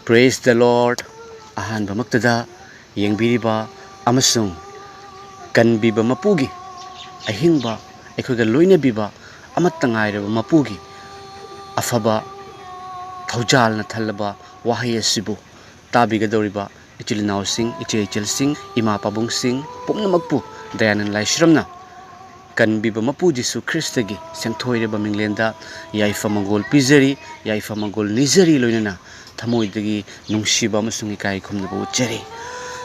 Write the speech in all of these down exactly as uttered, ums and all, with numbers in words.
Praise the Lord. ꯑꯍꯥꯟꯕꯃꯛꯇꯗ ꯌꯦꯡꯕꯤꯔꯤꯕ ꯑꯃꯁꯨꯡ ꯀꯟꯕꯤꯕ ꯃꯄꯨꯒꯤ, ꯑꯍꯤꯡꯕ ꯑꯩꯈꯣꯏꯒ ꯂꯣꯏꯅꯕꯤꯕ ꯑꯃꯠꯇ ꯉꯥꯏꯔꯕ ꯃꯄꯨꯒꯤ ꯑꯐꯕ ꯊꯧꯖꯥꯜꯅ ꯊꯜꯂꯕ ꯋꯥꯍꯩ ꯑꯁꯤꯕꯨ ꯇꯥꯕꯤꯒꯗꯧꯔꯤꯕ ꯏꯆꯤꯜ ꯏꯅꯥꯎꯁꯤꯡ, ꯏꯆꯦ ꯏꯆꯜꯁꯤꯡ, ꯏꯃꯥ ꯄꯥꯕꯨꯡꯁꯤꯡ ꯄꯨꯝꯅꯃꯛꯄꯨ ꯗꯌꯥꯅꯟ ꯂꯥꯏꯁ꯭ꯔꯝꯅ ꯀꯟꯕꯤꯕ ꯃꯄꯨ ꯖꯤꯁꯨ ꯈ꯭ꯔꯤꯁꯇꯒꯤ ꯁꯦꯡꯊꯣꯏꯔꯕ ꯃꯤꯡꯂꯦꯟꯗ ꯌꯥꯏꯐ ꯃꯪꯒꯣꯜ ꯄꯤꯖꯔꯤ, ꯌꯥꯏꯐ ꯃꯪꯒꯣꯜ ꯅꯤꯖꯔꯤ, ꯂꯣꯏꯅꯅ ꯊꯃꯣꯏꯗꯒꯤ ꯅꯨꯡꯁꯤꯕ ꯑꯃꯁꯨꯡ ꯏꯀꯥꯏ ꯈꯨꯝꯅꯕ ꯎꯠꯆꯔꯤ꯫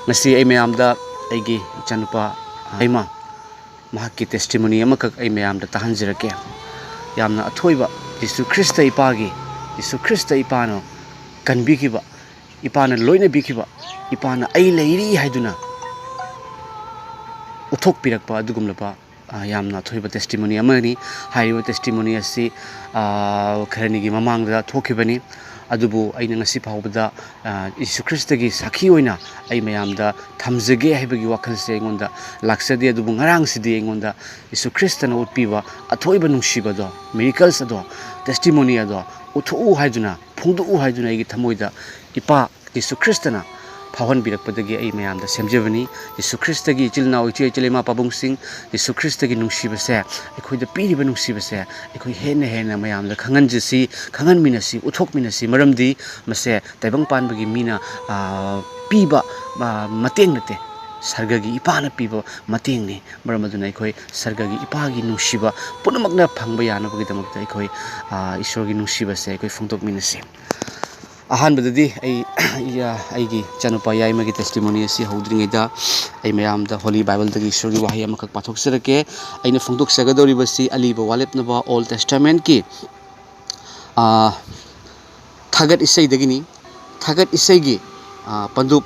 ꯉꯁꯤ ꯑꯩ ꯃꯌꯥꯝꯗ ꯑꯩꯒꯤ ꯏꯆꯥꯅꯨꯄꯥ ꯍꯩꯃ, ꯃꯍꯥꯛꯀꯤ testimony ꯑꯃꯈꯛ ꯑꯩ ꯃꯌꯥꯝꯗ ꯇꯥꯍꯟꯖꯔꯛꯀꯦ꯫ ꯌꯥꯝꯅ ꯑꯊꯣꯏꯕ ꯖꯤꯁꯨ ꯈ꯭ꯔꯤꯁꯇ ꯏꯄꯥꯒꯤ, ꯖꯤꯁꯨ ꯈ꯭ꯔꯤꯁꯇ ꯏꯄꯥꯅ ꯀꯟꯕꯤꯈꯤꯕ, ꯏꯄꯥꯅ ꯂꯣꯏꯅꯕꯤꯈꯤꯕ, ꯏꯄꯥꯅ "ꯑꯩ ꯂꯩꯔꯤ" ꯍꯥꯏꯗꯨꯅ ꯎꯠꯊꯣꯛꯄꯤꯔꯛꯄ ꯑꯗꯨꯒꯨꯝꯂꯕ, ꯑ, ꯌꯥꯝꯅ ꯑꯊꯣꯏꯕ testimony ꯑꯃꯅꯤ꯫ ꯍꯥꯏꯔꯤꯕ testimony ꯑꯁꯤ, ꯑ, ꯈꯔꯅꯤꯒꯤ ꯃꯃꯥꯡꯗ ꯊꯣꯛꯈꯤꯕꯅꯤ, ꯑꯗꯨꯕꯨ ꯑꯩꯅ ꯉꯁꯤ ꯐꯥꯎꯕꯗ, ꯑ, ꯌꯤꯁꯨ ꯈ꯭ꯔꯤꯁꯇꯒꯤ ꯁꯥꯈꯤ ꯑꯣꯏꯅ ꯑꯩ ꯃꯌꯥꯝꯗ ꯊꯝꯖꯒꯦ ꯍꯥꯏꯕꯒꯤ ꯋꯥꯈꯜꯁꯦ ꯑꯩꯉꯣꯟꯗ ꯂꯥꯛꯆꯗꯦ꯫ ꯑꯗꯨꯕꯨ ꯉꯔꯥꯡꯁꯤꯗꯤ ꯑꯩꯉꯣꯟꯗ ꯌꯤꯁꯨ ꯈ꯭ꯔꯤꯁꯇꯅ ꯎꯠꯄꯤꯕ ꯑꯊꯣꯏꯕ ꯅꯨꯡꯁꯤꯕꯗꯣ, miracles ꯑꯗꯣ, testimony ꯑꯗꯣ ꯎꯠꯊꯣꯛꯎ ꯍꯥꯏꯗꯨꯅ, ꯐꯣꯡꯗꯣꯛꯎ ꯍꯥꯏꯗꯨꯅ ꯑꯩꯒꯤ ꯊꯃꯣꯏꯗ ꯏꯄꯥ ꯌꯤꯁꯨ ꯈ꯭ꯔꯤꯁꯇꯅ ꯐꯥꯎꯍꯟꯕꯤꯔꯛꯄꯗꯒꯤ ꯑꯩ ꯃꯌꯥꯝꯗ ꯁꯦꯝꯖꯕꯅꯤ꯫ ꯌꯤꯁꯨ ꯈ꯭ꯔꯤꯁꯇꯒꯤ ꯏꯆꯤꯜ ꯏꯅꯥꯎ, ꯏꯆꯦ ꯏꯆꯜ, ꯏꯃꯥ ꯄꯥꯕꯨꯡꯁꯤꯡ, ꯌꯤꯁꯨ ꯈ꯭ꯔꯤꯁꯇꯒꯤ ꯅꯨꯡꯁꯤꯕꯁꯦ, ꯑꯩꯈꯣꯏꯗ ꯄꯤꯔꯤꯕ ꯅꯨꯡꯁꯤꯕꯁꯦ ꯑꯩꯈꯣꯏ ꯍꯦꯟꯅ ꯍꯦꯟꯅ ꯃꯌꯥꯝꯗ ꯈꯪꯍꯟꯖꯁꯤ, ꯈꯪꯍꯟꯃꯤꯟꯅꯁꯤ, ꯎꯠꯊꯣꯛꯃꯤꯟꯅꯁꯤ꯫ ꯃꯔꯝꯗꯤ ꯃꯁꯦ ꯇꯥꯏꯕꯪ ꯄꯥꯟꯕꯒꯤ ꯃꯤꯅ, ꯑ, ꯄꯤꯕ, ꯑ, ꯃꯇꯦꯡ ꯅꯠꯇꯦ, ꯁꯔꯒꯒꯤ ꯏꯄꯥꯅ ꯄꯤꯕ ꯃꯇꯦꯡꯅꯤ꯫ ꯃꯔꯝ ꯑꯗꯨꯅ ꯑꯩꯈꯣꯏ ꯁꯔꯒꯒꯤ ꯏꯄꯥꯒꯤ ꯅꯨꯡꯁꯤꯕ ꯄꯨꯝꯅꯃꯛꯅ ꯐꯪꯕ ꯌꯥꯅꯕꯒꯤꯗꯃꯛꯇ ꯑꯩꯈꯣꯏ, ꯑ, ꯏꯁꯣꯔꯒꯤ ꯅꯨꯡꯁꯤꯕꯁꯦ ꯑꯩꯈꯣꯏ ꯐꯣꯡꯗꯣꯛꯃꯤꯟꯅꯁꯤ꯫ ꯑꯍꯥꯟꯕꯗꯗꯤ ꯑꯩ, ꯑꯩꯒꯤ ꯏꯆꯥꯅꯨꯄꯥ ꯌꯥꯏꯃꯒꯤ testimony ꯑꯁꯤ ꯍꯧꯗ꯭ꯔꯤꯉꯩꯗ ꯑꯩ ꯃꯌꯥꯝꯗ Holy Bibleꯗꯒꯤ ꯏꯁꯣꯔꯒꯤ ꯋꯥꯍꯩ ꯑꯃꯈꯛ ꯄꯥꯊꯣꯛꯆꯔꯛꯀꯦ꯫ ꯑꯩꯅ ꯐꯣꯡꯗꯣꯛꯆꯒꯗꯧꯔꯤꯕꯁꯤ ꯑꯂꯤꯕ ꯋꯥꯂꯦꯞꯅꯕ Old Testamentꯀꯤ, ꯑ, ꯊꯥꯒꯠ ꯏꯁꯩꯗꯒꯤꯅꯤ꯫ ꯊꯥꯒꯠ ꯏꯁꯩꯒꯤ, ꯑ, ꯄꯟꯗꯨꯞ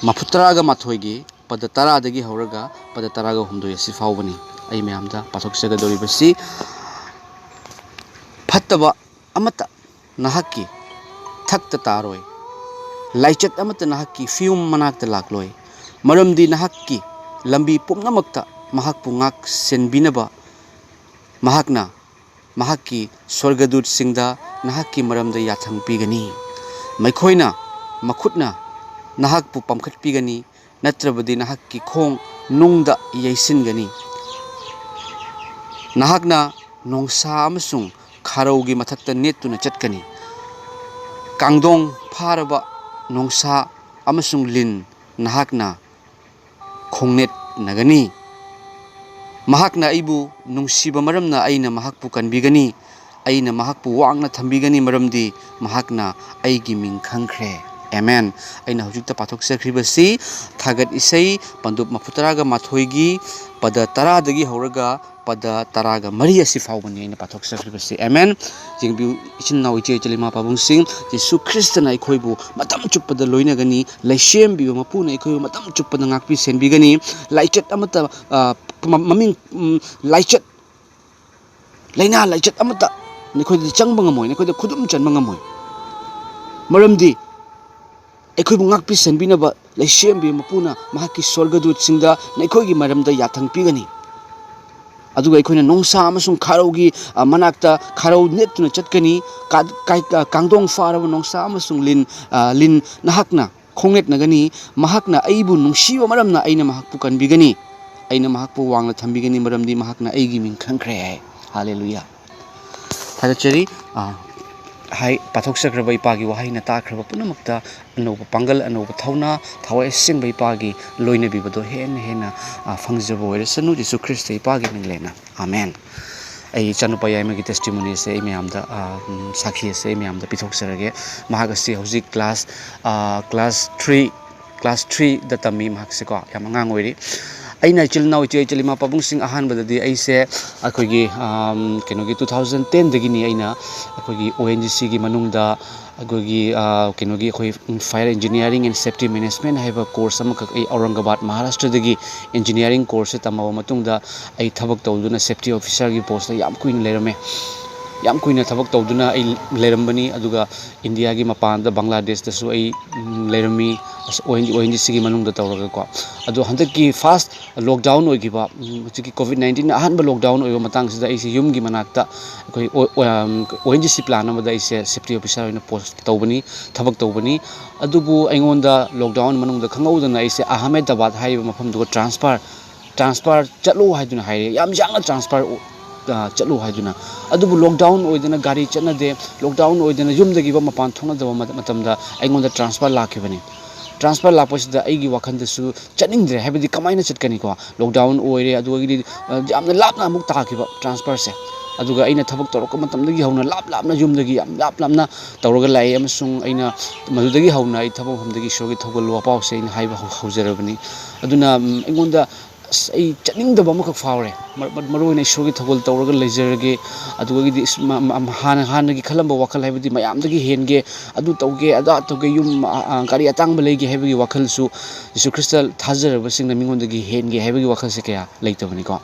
ꯃꯐꯨ ꯇꯔꯥꯒ ꯃꯥꯊꯣꯏꯒꯤ ꯄꯗ ꯇꯔꯥꯗꯒꯤ ꯍꯧꯔꯒ ꯄꯗ ꯇꯔꯥꯒ ꯍꯨꯝꯗꯣꯏ ꯑꯁꯤ ꯐꯥꯎꯕꯅꯤ꯫ ꯑꯩ ꯃꯌꯥꯝꯗ ꯄꯥꯊꯣꯛꯆꯒꯗꯧꯔꯤꯕꯁꯤ, "ꯐꯠꯇꯕ ꯑꯃꯠꯇ ꯅꯍꯥꯛꯀꯤ ꯊꯛꯇ ꯇꯥꯔꯣꯏ, ꯂꯥꯏꯆꯠ ꯑꯃꯠꯇ ꯅꯍꯥꯛꯀꯤ ꯐꯤꯌꯨꯝ ꯃꯅꯥꯛꯇ ꯂꯥꯛꯂꯣꯏ, ꯃꯔꯝꯗꯤ ꯅꯍꯥꯛꯀꯤ ꯂꯝꯕꯤ ꯄꯨꯝꯅꯃꯛꯇ ꯃꯍꯥꯛꯄꯨ ꯉꯥꯛ ꯁꯦꯟꯕꯤꯅꯕ ꯃꯍꯥꯛꯅ ꯃꯍꯥꯛꯀꯤ ꯁ꯭ꯋꯔꯒꯗꯨꯠꯁꯤꯡꯗ ꯅꯍꯥꯛꯀꯤ ꯃꯔꯝꯗ ꯌꯥꯊꯪ ꯄꯤꯒꯅꯤ꯫ ꯃꯈꯣꯏꯅ ꯃꯈꯨꯠꯅ ꯅꯍꯥꯛꯄꯨ ꯄꯝꯈꯠꯄꯤꯒꯅꯤ, ꯅꯠꯇ꯭ꯔꯕꯗꯤ ꯅꯍꯥꯛꯀꯤ ꯈꯣꯡ ꯅꯨꯡꯗ ꯌꯩꯁꯤꯟꯒꯅꯤ꯫ ꯅꯍꯥꯛꯅ ꯅꯣꯡꯁꯥ ꯑꯃꯁꯨꯡ ꯈꯥꯔꯧꯒꯤ ꯃꯊꯛꯇ ꯅꯦꯠꯇꯨꯅ ꯆꯠꯀꯅꯤ꯫ ꯀꯥꯡꯗꯣꯡ ꯐꯥꯔꯕ ꯅꯣꯡꯁꯥ ꯑꯃꯁꯨꯡ ꯂꯤꯟ ꯅꯍꯥꯛꯅ ꯈꯣꯡꯅꯦꯠꯅꯒꯅꯤ꯫ ꯃꯍꯥꯛꯅ ꯑꯩꯕꯨ ꯅꯨꯡꯁꯤꯕ ꯃꯔꯝꯅ ꯑꯩꯅ ꯃꯍꯥꯛꯄꯨ ꯀꯟꯕꯤꯒꯅꯤ꯫ ꯑꯩꯅ ꯃꯍꯥꯛꯄꯨ ꯋꯥꯡꯅ ꯊꯝꯕꯤꯒꯅꯤ, ꯃꯔꯝꯗꯤ ꯃꯍꯥꯛꯅ ꯑꯩꯒꯤ ꯃꯤꯡ ꯈꯪꯈ꯭ꯔꯦ꯫ ꯑꯦꯃꯦꯟ꯫ ꯑꯩꯅ ꯍꯧꯖꯤꯛꯇ ꯄꯥꯊꯣꯛꯆꯈ꯭ꯔꯤꯕꯁꯤ ꯊꯥꯒꯠ ꯏꯁꯩ ꯄꯟꯗꯨꯞ ꯃꯔꯤꯐꯨꯇꯔꯥꯒ ꯃꯥꯊꯣꯏꯒꯤ ꯄꯗ ꯇꯔꯥꯗꯒꯤ ꯍꯧꯔꯒ ꯄꯗ ꯇꯔꯥꯒ ꯃꯔꯤ ꯑꯁꯤ ꯐꯥꯎꯕꯅꯤ ꯑꯩꯅ ꯄꯥꯊꯣꯛꯆꯈ꯭ꯔꯤꯕꯁꯤ꯫ ꯑꯦꯃꯦꯟ꯫ ꯌꯦꯡꯕꯤꯌꯨ, ꯏꯆꯤꯟ ꯏꯅꯥꯎ, ꯏꯆꯦ ꯏꯆꯜ, ꯏꯃꯥ ꯄꯥꯕꯨꯡꯁꯤꯡ, ꯌꯦꯁꯨ ꯈ꯭ꯔꯤꯁꯇꯅ ꯑꯩꯈꯣꯏꯕꯨ ꯃꯇꯝ ꯆꯨꯞꯄꯗ ꯂꯣꯏꯅꯒꯅꯤ꯫ ꯂꯩꯁꯦꯝꯕꯤꯕ ꯃꯄꯨꯅ ꯑꯩꯈꯣꯏꯕꯨ ꯃꯇꯝ ꯆꯨꯞꯄꯗ ꯉꯥꯛꯄꯤ ꯁꯦꯟꯕꯤꯒꯅꯤ꯫ ꯂꯥꯏꯆꯠ ꯑꯃꯠꯇ, ꯑ, ꯃ-, ꯃꯃꯤꯡ, ꯎꯝ, ꯂꯥꯏꯆꯠ, ꯂꯥꯏꯅꯥ ꯂꯥꯏꯆꯠ ꯑꯃꯠꯇ ꯅꯈꯣꯏꯗ ꯆꯪꯕ ꯉꯝꯃꯣꯏ, ꯅꯈꯣꯏꯗ ꯈꯨꯗꯨꯝ ꯆꯟꯕ ꯉꯝꯃꯣꯏ꯫ ꯃꯔꯝꯗꯤ ꯑꯩꯈꯣꯏꯕꯨ ꯉꯥꯛꯄꯤ ꯁꯦꯟꯕꯤꯅꯕ ꯂꯩꯁꯦꯝꯕꯤꯕ ꯃꯄꯨꯅ ꯃꯍꯥꯛꯀꯤ ꯁ꯭ꯋꯔꯒꯗꯨꯠꯁꯤꯡꯗ ꯅꯈꯣꯏꯒꯤ ꯃꯔꯝꯗ ꯌꯥꯊꯪ ꯄꯤꯒꯅꯤ꯫ ꯑꯗꯨꯒ ꯑꯩꯈꯣꯏꯅ ꯅꯣꯡꯁꯥ ꯑꯃꯁꯨꯡ ꯈꯥꯔꯧꯒꯤ, ꯑ, ꯃꯅꯥꯛꯇ ꯈꯥꯔꯧ ꯅꯦꯠꯇꯨꯅ ꯆꯠꯀꯅꯤ꯫ ꯀꯥ-, ꯀꯥꯏ-, ꯑ, ꯀꯥꯡꯗꯣꯡ ꯐꯥꯔꯕ ꯅꯣꯡꯁꯥ ꯑꯃꯁꯨꯡ ꯂꯤꯟ, ꯑ, ꯂꯤꯟ ꯅꯍꯥꯛꯅ ꯈꯣꯡꯅꯦꯠꯅꯒꯅꯤ꯫ ꯃꯍꯥꯛꯅ ꯑꯩꯕꯨ ꯅꯨꯡꯁꯤꯕ ꯃꯔꯝꯅ ꯑꯩꯅ ꯃꯍꯥꯛꯄꯨ ꯀꯟꯕꯤꯒꯅꯤ꯫ ꯑꯩꯅ ꯃꯍꯥꯛꯄꯨ ꯋꯥꯡꯅ ꯊꯝꯕꯤꯒꯅꯤ, ꯃꯔꯝꯗꯤ ꯃꯍꯥꯛꯅ ꯑꯩꯒꯤ ꯃꯤꯡ ꯈꯪꯈ꯭ꯔꯦ ꯍꯥꯏ꯫ ꯍꯥꯂꯦꯂꯨꯌꯥ꯫ ꯊꯥꯒꯠꯆꯔꯤ꯫ ꯑ, ꯍꯥꯏ, ꯄꯥꯊꯣꯛꯆꯈ꯭ꯔꯕ ꯏꯄꯥꯒꯤ ꯋꯥꯍꯩꯅ ꯇꯥꯈ꯭ꯔꯕ ꯄꯨꯝꯅꯃꯛꯇ ꯑꯅꯧꯕ ꯄꯥꯡꯒꯜ, ꯑꯅꯧꯕ ꯊꯧꯅꯥ, ꯊꯋꯥꯏ ꯑꯁꯦꯡꯕ ꯏꯄꯥꯒꯤ ꯂꯣꯏꯅꯕꯤꯕꯗꯣ ꯍꯦꯟꯅ ꯍꯦꯟꯅ, ꯑ, ꯐꯪꯖꯕ ꯑꯣꯏꯔꯁꯅꯨ, ꯖꯤꯁꯨ ꯈ꯭ꯔꯤꯁꯇ ꯏꯄꯥꯒꯤ ꯃꯤꯡꯂꯦꯟꯅ꯫ ꯑꯃꯦꯟ꯫ ꯑꯩ ꯏꯆꯥꯅꯨꯄꯥ ꯌꯥꯏꯃꯒꯤ testimony ꯑꯁꯦ ꯑꯩ ꯃꯌꯥꯝꯗ, ꯑ, ꯎꯝ, ꯁꯥꯈꯤ ꯑꯁꯦ ꯑꯩ ꯃꯌꯥꯝꯗ ꯄꯤꯊꯣꯛꯆꯔꯒꯦ꯫ ꯃꯍꯥꯛ ꯑꯁꯤ ꯍꯧꯖꯤꯛ class, ꯑ, class three, class threeꯗ ꯇꯝꯃꯤ ꯃꯍꯥꯛꯁꯦꯀꯣ, ꯌꯥꯝ ꯑꯉꯥꯡ ꯑꯣꯏꯔꯤ꯫ ꯑꯩꯅ ꯏꯆꯤꯜ ꯏꯅꯥꯎ, ꯏꯆꯦ ꯏꯆꯜ, ꯏꯃꯥ ꯄꯥꯕꯨꯡꯁꯤꯡ, ꯑꯍꯥꯟꯕꯗꯗꯤ ꯑꯩꯁꯦ ꯑꯩꯈꯣꯏꯒꯤ, ꯑꯝ, ꯀꯩꯅꯣꯒꯤ two thousand tenꯗꯒꯤꯅꯤ ꯑꯩꯅ ꯑꯩꯈꯣꯏꯒꯤ ONGCꯒꯤ ꯃꯅꯨꯡꯗ ꯑꯩꯈꯣꯏꯒꯤ, ꯑ, ꯀꯩꯅꯣꯒꯤ ꯑꯩꯈꯣꯏ, ꯎꯝ, Fire Engineering and Safety Management ꯍꯥꯏꯕ course ꯑꯃꯈꯛ ꯑꯩ ꯑꯧꯔꯪꯒꯕꯥꯗ, ꯃꯍꯥꯔꯥꯁꯇ꯭ꯔꯗꯒꯤ engineering courseꯁꯦ ꯇꯝꯃꯕ ꯃꯇꯨꯡꯗ ꯑꯩ ꯊꯕꯛ ꯇꯧꯗꯨꯅ safety officerꯒꯤ postꯇ ꯌꯥꯝ ꯀꯨꯏꯅ ꯂꯩꯔꯝꯃꯦ꯫ ꯌꯥꯝ ꯀꯨꯏꯅ ꯊꯕꯛ ꯇꯧꯗꯨꯅ ꯑꯩ ꯂꯩꯔꯝꯕꯅꯤ꯫ ꯑꯗꯨꯒ ꯏꯟꯗꯤꯌꯥꯒꯤ ꯃꯄꯥꯟꯗ ꯕꯪꯒ꯭ꯂꯥꯗꯦꯁꯇꯁꯨ ꯑꯩ, ꯎꯝ, ꯂꯩꯔꯝꯃꯤ, ꯑꯁ, ꯑꯣ ꯑꯦꯟ ꯖꯤ ꯁꯤꯒꯤ ꯃꯅꯨꯡꯗ ꯇꯧꯔꯒꯀꯣ꯫ ꯑꯗꯣ ꯍꯟꯗꯛꯀꯤ ꯐꯥꯔꯁ ꯂꯣꯛꯗꯥꯎꯟ ꯑꯣꯏꯈꯤꯕ, ꯎꯝ, ꯍꯧꯖꯤꯛꯀꯤ ꯀꯣꯚꯤꯗ ꯅꯥꯏꯟꯇꯤꯟ ꯑꯍꯥꯟꯕ ꯂꯣꯛꯗꯥꯎꯟ ꯑꯣꯏꯕ ꯃꯇꯥꯡꯁꯤꯗ ꯑꯩꯁꯦ ꯌꯨꯝꯒꯤ ꯃꯅꯥꯛꯇ ꯑꯩꯈꯣꯏ ꯑꯣ-, ꯑꯣ-, ꯑꯝ, ꯑꯣ ꯑꯦꯟ ꯖꯤ ꯁꯤ ꯄ꯭ꯂꯥꯟ ꯑꯃꯗ ꯑꯩꯁꯦ ꯁꯦꯐꯇꯤ ꯑꯣꯐꯤꯁꯥꯔ ꯑꯣꯏꯅ ꯄꯣꯁ ꯇꯧꯕꯅꯤ, ꯊꯕꯛ ꯇꯧꯕꯅꯤ꯫ ꯑꯗꯨꯕꯨ ꯑꯩꯉꯣꯟꯗ ꯂꯣꯛꯗꯥꯎꯟ ꯃꯅꯨꯡꯗ ꯈꯪꯍꯧꯗꯅ ꯑꯩꯁꯦ ꯑꯍꯃꯦꯗꯕꯥꯗ ꯍꯥꯏꯔꯤꯕ ꯃꯐꯝꯗꯨꯒ ꯇ꯭ꯔꯥꯟꯁꯐꯔ, ꯇ꯭ꯔꯥꯟꯁꯐꯔ ꯆꯠꯂꯣ ꯍꯥꯏꯗꯨꯅ ꯍꯥꯏꯔꯦ, ꯌꯥꯝ ꯌꯥꯡꯅ ꯇ꯭ꯔꯥꯟꯁꯐꯔ, ꯑ, ꯆꯠꯂꯣ ꯍꯥꯏꯗꯨꯅ꯫ ꯑꯗꯨꯕꯨ ꯂꯣꯛꯗꯥꯎꯟ ꯑꯣꯏꯗꯅ ꯒꯥꯔꯤ ꯆꯠꯅꯗꯦ, ꯂꯣꯛꯗꯥꯎꯟ ꯑꯣꯏꯗꯅ ꯌꯨꯝꯗꯒꯤ ꯃꯄꯥꯟ ꯊꯣꯛꯅꯗꯕ ꯃꯇꯝꯗ ꯑꯩꯉꯣꯟꯗ ꯇ꯭ꯔꯥꯟꯁꯐꯔ ꯂꯥꯛꯈꯤꯕꯅꯤ꯫ ꯇ꯭ꯔꯥꯟꯁꯐꯔ ꯂꯥꯛꯄꯁꯤꯗ ꯑꯩꯒꯤ ꯋꯥꯈꯜꯗꯁꯨ ꯆꯠꯅꯤꯡꯗ꯭ꯔꯦ, ꯍꯥꯏꯕꯗꯤ ꯀꯃꯥꯏꯅ ꯆꯠꯀꯅꯤꯀꯣ, ꯂꯣꯛꯗꯥꯎꯟ ꯑꯣꯏꯔꯦ, ꯑꯗꯨꯗꯒꯤꯗꯤ, ꯑ, ꯌꯥꯝꯅ ꯂꯥꯞꯅ ꯑꯃꯨꯛ ꯇꯥꯈꯤꯕ ꯇ꯭ꯔꯥꯟꯁꯐꯔꯁꯦ꯫ ꯑꯗꯨꯒ ꯑꯩꯅ ꯊꯕꯛ ꯇꯧꯔꯛꯄ ꯃꯇꯝꯗꯒꯤ ꯍꯧꯅ ꯂꯥꯞ ꯂꯥꯞꯅ, ꯌꯨꯝꯗꯒꯤ ꯌꯥꯝ ꯂꯥꯞ ꯂꯥꯞꯅ ꯇꯧꯔꯒ ꯂꯥꯛꯑꯦ, ꯑꯃꯁꯨꯡ ꯑꯩꯅ ꯃꯗꯨꯗꯒꯤ ꯍꯧꯅ ꯑꯩ ꯊꯕꯛ ꯃꯐꯝꯗꯒꯤ ꯏꯁꯣꯔꯒꯤ ꯊꯧꯒꯜ ꯋꯥꯄꯥꯎꯁꯦ ꯑꯩꯅ ꯍꯥꯏꯕ ꯍꯧ-, ꯍꯧꯖꯔꯕꯅꯤ꯫ ꯑꯗꯨꯅ, ꯎꯝ, ꯑꯩꯉꯣꯟꯗ, ꯑꯁ, ꯑꯩ ꯆꯠꯅꯤꯡꯗꯕ ꯑꯃꯈꯛ ꯐꯥꯎꯔꯦ꯫ ꯃꯔ-, ꯃꯔ-, ꯃꯔꯨꯑꯣꯏꯅ ꯏꯁꯣꯔꯒꯤ ꯊꯧꯒꯜ ꯇꯧꯔꯒ ꯂꯩꯖꯔꯒꯦ, ꯑꯗꯨꯗꯒꯤꯗꯤ ꯏꯁ-, ꯃ-, ꯃ-, ꯍꯥꯟꯅ, ꯍꯥꯟꯅꯒꯤ ꯈꯜꯂꯝꯕ ꯋꯥꯈꯜ, ꯍꯥꯏꯕꯗꯤ ꯃꯌꯥꯝꯗꯒꯤ ꯍꯦꯟꯒꯦ, ꯑꯗꯨ ꯇꯧꯒꯦ, ꯑꯗꯥ ꯇꯧꯒꯦ, ꯌꯨꯝ, ꯑ, ꯑ, ꯒꯥꯔꯤ ꯑꯇꯥꯡꯕ ꯂꯩꯒꯦ ꯍꯥꯏꯕꯒꯤ ꯋꯥꯈꯜꯁꯨ, ꯖꯤꯁꯨ ꯈ꯭ꯔꯤꯁꯇ ꯊꯥꯖꯔꯕꯁꯤꯡꯅ ꯃꯤꯉꯣꯟꯗꯒꯤ ꯍꯦꯟꯒꯦ ꯍꯥꯏꯕꯒꯤ ꯋꯥꯈꯜꯁꯦ ꯀꯌꯥ ꯂꯩꯇꯕꯅꯤꯀꯣ꯫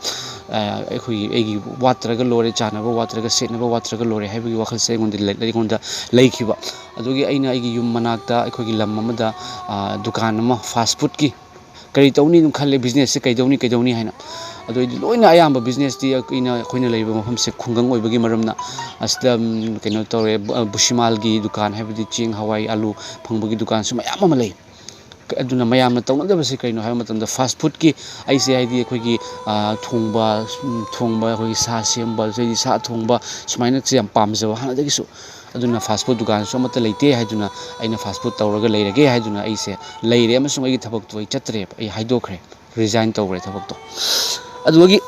ꯑ, ꯑꯩꯈꯣꯏꯒꯤ, ꯑꯩꯒꯤ ꯋꯥꯠꯇ꯭ꯔꯒ ꯂꯣꯏꯔꯦ, ꯆꯥꯅꯕ ꯋꯥꯠꯇ꯭ꯔꯒ, ꯁꯦꯠꯅꯕ ꯋꯥꯠꯇ꯭ꯔꯒ ꯂꯣꯏꯔꯦ ꯍꯥꯏꯕꯒꯤ ꯋꯥꯈꯜꯁꯦ ꯑꯩꯉꯣꯟꯗ ꯂꯩ-, ꯑꯩꯉꯣꯟꯗ ꯂꯩꯈꯤꯕ꯫ ꯑꯗꯨꯒꯤ ꯑꯩꯅ ꯑꯩꯒꯤ ꯌꯨꯝ ꯃꯅꯥꯛꯇ ꯑꯩꯈꯣꯏꯒꯤ ꯂꯝ ꯑꯃꯗ, ꯑ, ꯗꯨꯀꯥꯟ ꯑꯃ, ꯐꯥꯁ ꯐꯨꯗꯀꯤ, ꯀꯔꯤ ꯇꯧꯅꯤ ꯑꯗꯨꯝ ꯈꯜꯂꯦ, ꯕꯤꯖꯤꯅꯦꯁꯁꯦ ꯀꯩꯗꯧꯅꯤ, ꯀꯩꯗꯧꯅꯤ ꯍꯥꯏꯅ꯫ ꯑꯗꯨ ꯑꯩꯗꯤ ꯂꯣꯏꯅ ꯑꯌꯥꯝꯕ ꯕꯤꯖꯤꯅꯦꯁꯇꯤ ꯑꯩꯅ, ꯑꯩꯈꯣꯏꯅ ꯂꯩꯔꯤꯕ ꯃꯐꯝꯁꯦ ꯈꯨꯡꯒꯪ ꯑꯣꯏꯕꯒꯤ ꯃꯔꯝꯅ ꯑꯁꯤꯗ, ꯎꯝ, ꯀꯩꯅꯣ ꯇꯧꯔꯦ, ꯕꯨ-, ꯕꯨꯁꯤꯃꯥꯜꯒꯤ ꯗꯨꯀꯥꯟ, ꯍꯥꯏꯕꯗꯤ ꯆꯦꯡ, ꯍꯋꯥꯏ, ꯑꯂꯨ ꯐꯪꯕꯒꯤ ꯗꯨꯀꯥꯟꯁꯨ ꯃꯌꯥꯝ ꯑꯃ ꯂꯩ꯫ ꯑꯗꯨꯅ ꯃꯌꯥꯝꯅ ꯇꯧꯅꯗꯕꯁꯦ ꯀꯩꯅꯣ ꯍꯥꯏꯕ ꯃꯇꯝꯗ, ꯐꯥꯁ ꯐꯨꯗꯀꯤ ꯑꯩꯁꯦ, ꯍꯥꯏꯗꯤ ꯑꯩꯈꯣꯏꯒꯤ, ꯑ, ꯊꯣꯡꯕ, ꯎꯝ, ꯊꯣꯡꯕ, ꯑꯩꯈꯣꯏꯒꯤ ꯁꯥ ꯁꯦꯝꯕ, ꯑꯗꯩꯗꯤ ꯁꯥ ꯊꯣꯡꯕ, ꯁꯨꯃꯥꯏꯅꯁꯦ ꯌꯥꯝ ꯄꯥꯝꯖꯕ ꯍꯥꯟꯅꯗꯒꯤꯁꯨ꯫ ꯑꯗꯨꯅ ꯐꯥꯁ ꯐꯨꯗ ꯗꯨꯀꯥꯟꯁꯨ ꯑꯃꯠꯇ ꯂꯩꯇꯦ ꯍꯥꯏꯗꯨꯅ ꯑꯩꯅ ꯐꯥꯁ ꯐꯨꯗ ꯇꯧꯔꯒ ꯂꯩꯔꯒꯦ ꯍꯥꯏꯗꯨꯅ ꯑꯩꯁꯦ ꯂꯩꯔꯦ, ꯑꯃꯁꯨꯡ ꯑꯩꯒꯤ ꯊꯕꯛꯇꯣ ꯑꯩ ꯆꯠꯇ꯭ꯔꯦꯕ, ꯑꯩ ꯍꯥꯏꯗꯣꯛꯈ꯭ꯔꯦ, ꯔꯤꯖꯥꯏꯟ ꯇꯧꯈ꯭ꯔꯦ ꯊꯕꯛꯇꯣ꯫ ꯑꯗꯨꯗꯒꯤ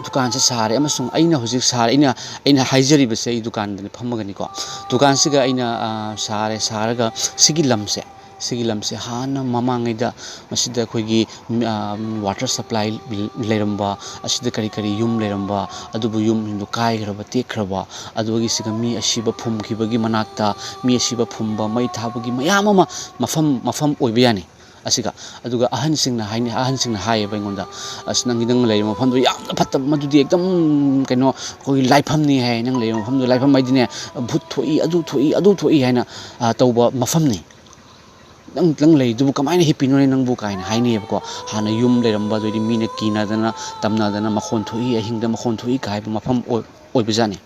ꯗꯨꯀꯥꯟꯁꯦ ꯁꯥꯔꯦ, ꯑꯃꯁꯨꯡ ꯑꯩꯅ ꯍꯧꯖꯤꯛ ꯁꯥꯔꯦ, ꯑꯩꯅ, ꯑꯩꯅ ꯍꯥꯏꯖꯔꯤꯕꯁꯦ ꯑꯩ ꯗꯨꯀꯥꯟꯗꯅꯤ ꯐꯝꯃꯒꯅꯤꯀꯣ꯫ ꯗꯨꯀꯥꯟꯁꯤꯒ ꯑꯩꯅ, ꯑ, ꯁꯥꯔꯦ, ꯁꯥꯔꯒ ꯁꯤꯒꯤ ꯂꯝꯁꯦ, ꯁꯤꯒꯤ ꯂꯝꯁꯦ ꯍꯥꯟꯅ ꯃꯃꯥꯡꯉꯩꯗ ꯃꯁꯤꯗ ꯑꯩꯈꯣꯏꯒꯤ, ꯎꯝ, ꯑ, ꯋꯥꯇꯔ ꯁꯄ꯭ꯂꯥꯏ ꯂꯩꯔꯝꯕ, ꯑꯁꯤꯗ ꯀꯔꯤ ꯀꯔꯤ ꯌꯨꯝ ꯂꯩꯔꯝꯕ, ꯑꯗꯨꯕꯨ ꯌꯨꯝꯁꯤꯡꯗꯣ ꯀꯥꯏꯈ꯭ꯔꯕ, ꯇꯦꯛꯈ꯭ꯔꯕ, ꯑꯗꯨꯗꯒꯤ ꯁꯤꯗ ꯃꯤ ꯑꯁꯤꯕ ꯐꯨꯝꯈꯤꯕꯒꯤ ꯃꯅꯥꯛꯇ ꯃꯤ ꯑꯁꯤꯕ ꯐꯨꯝꯕ, ꯃꯩ ꯊꯥꯕꯒꯤ ꯃꯌꯥꯝ ꯑꯃ ꯃꯐꯝ, ꯃꯐꯝ ꯑꯣꯏꯕ ꯌꯥꯅꯤ꯫ ꯑꯁꯤꯒ꯫ ꯑꯗꯨꯒ ꯑꯍꯟꯁꯤꯡꯅ ꯍꯥꯏꯅꯤ, ꯑꯍꯟꯁꯤꯡꯅ ꯍꯥꯏꯌꯦꯕ ꯑꯩꯉꯣꯟꯗ, "ꯑꯁ, ꯅꯪꯒꯤ, ꯅꯪ ꯂꯩꯔꯤꯕ ꯃꯐꯝꯗꯣ ꯌꯥꯝꯅ ꯐꯠꯇꯕ, ꯃꯗꯨꯗꯤ ꯑꯦꯛꯗꯝ ꯀꯩꯅꯣ, ꯑꯩꯈꯣꯏꯒꯤ ꯂꯥꯏꯐꯝꯅꯤ" ꯍꯥꯏ꯫ "ꯅꯪ ꯂꯩꯔꯤꯕ ꯃꯐꯝꯗꯣ ꯂꯥꯏꯐꯝ ꯍꯥꯏꯗꯤꯅꯦ, ꯚꯨꯠ ꯊꯣꯛꯏ, ꯑꯗꯨ ꯊꯣꯛꯏ, ꯑꯗꯨ ꯊꯣꯛꯏ" ꯍꯥꯏꯅ, ꯑ, ꯇꯧꯕ ꯃꯐꯝꯅꯤ꯫ "ꯅꯪ, ꯅꯪ ꯂꯩꯔꯤꯗꯨꯕꯨ ꯀꯃꯥꯏꯅ ꯍꯤꯞꯄꯤꯅꯣꯅꯦ ꯅꯪꯕꯨ?" ꯀꯥꯏꯅ ꯍꯥꯏꯅꯩꯌꯦꯕꯀꯣ꯫ ꯍꯥꯟꯅ ꯌꯨꯝ ꯂꯩꯔꯝꯕ, ꯑꯗꯨꯗꯩꯗꯤ ꯃꯤꯅ ꯀꯤꯅꯗꯅ ꯇꯝꯅꯗꯅ ꯃꯈꯣꯟ ꯊꯣꯛꯏ, ꯑꯍꯤꯡꯗ ꯃꯈꯣꯟ ꯊꯣꯛꯏ ꯀꯥꯏ ꯍꯥꯏꯕ ꯃꯐꯝ ꯑꯣꯏ-, ꯑꯣꯏꯕꯖꯥꯠꯅꯤ꯫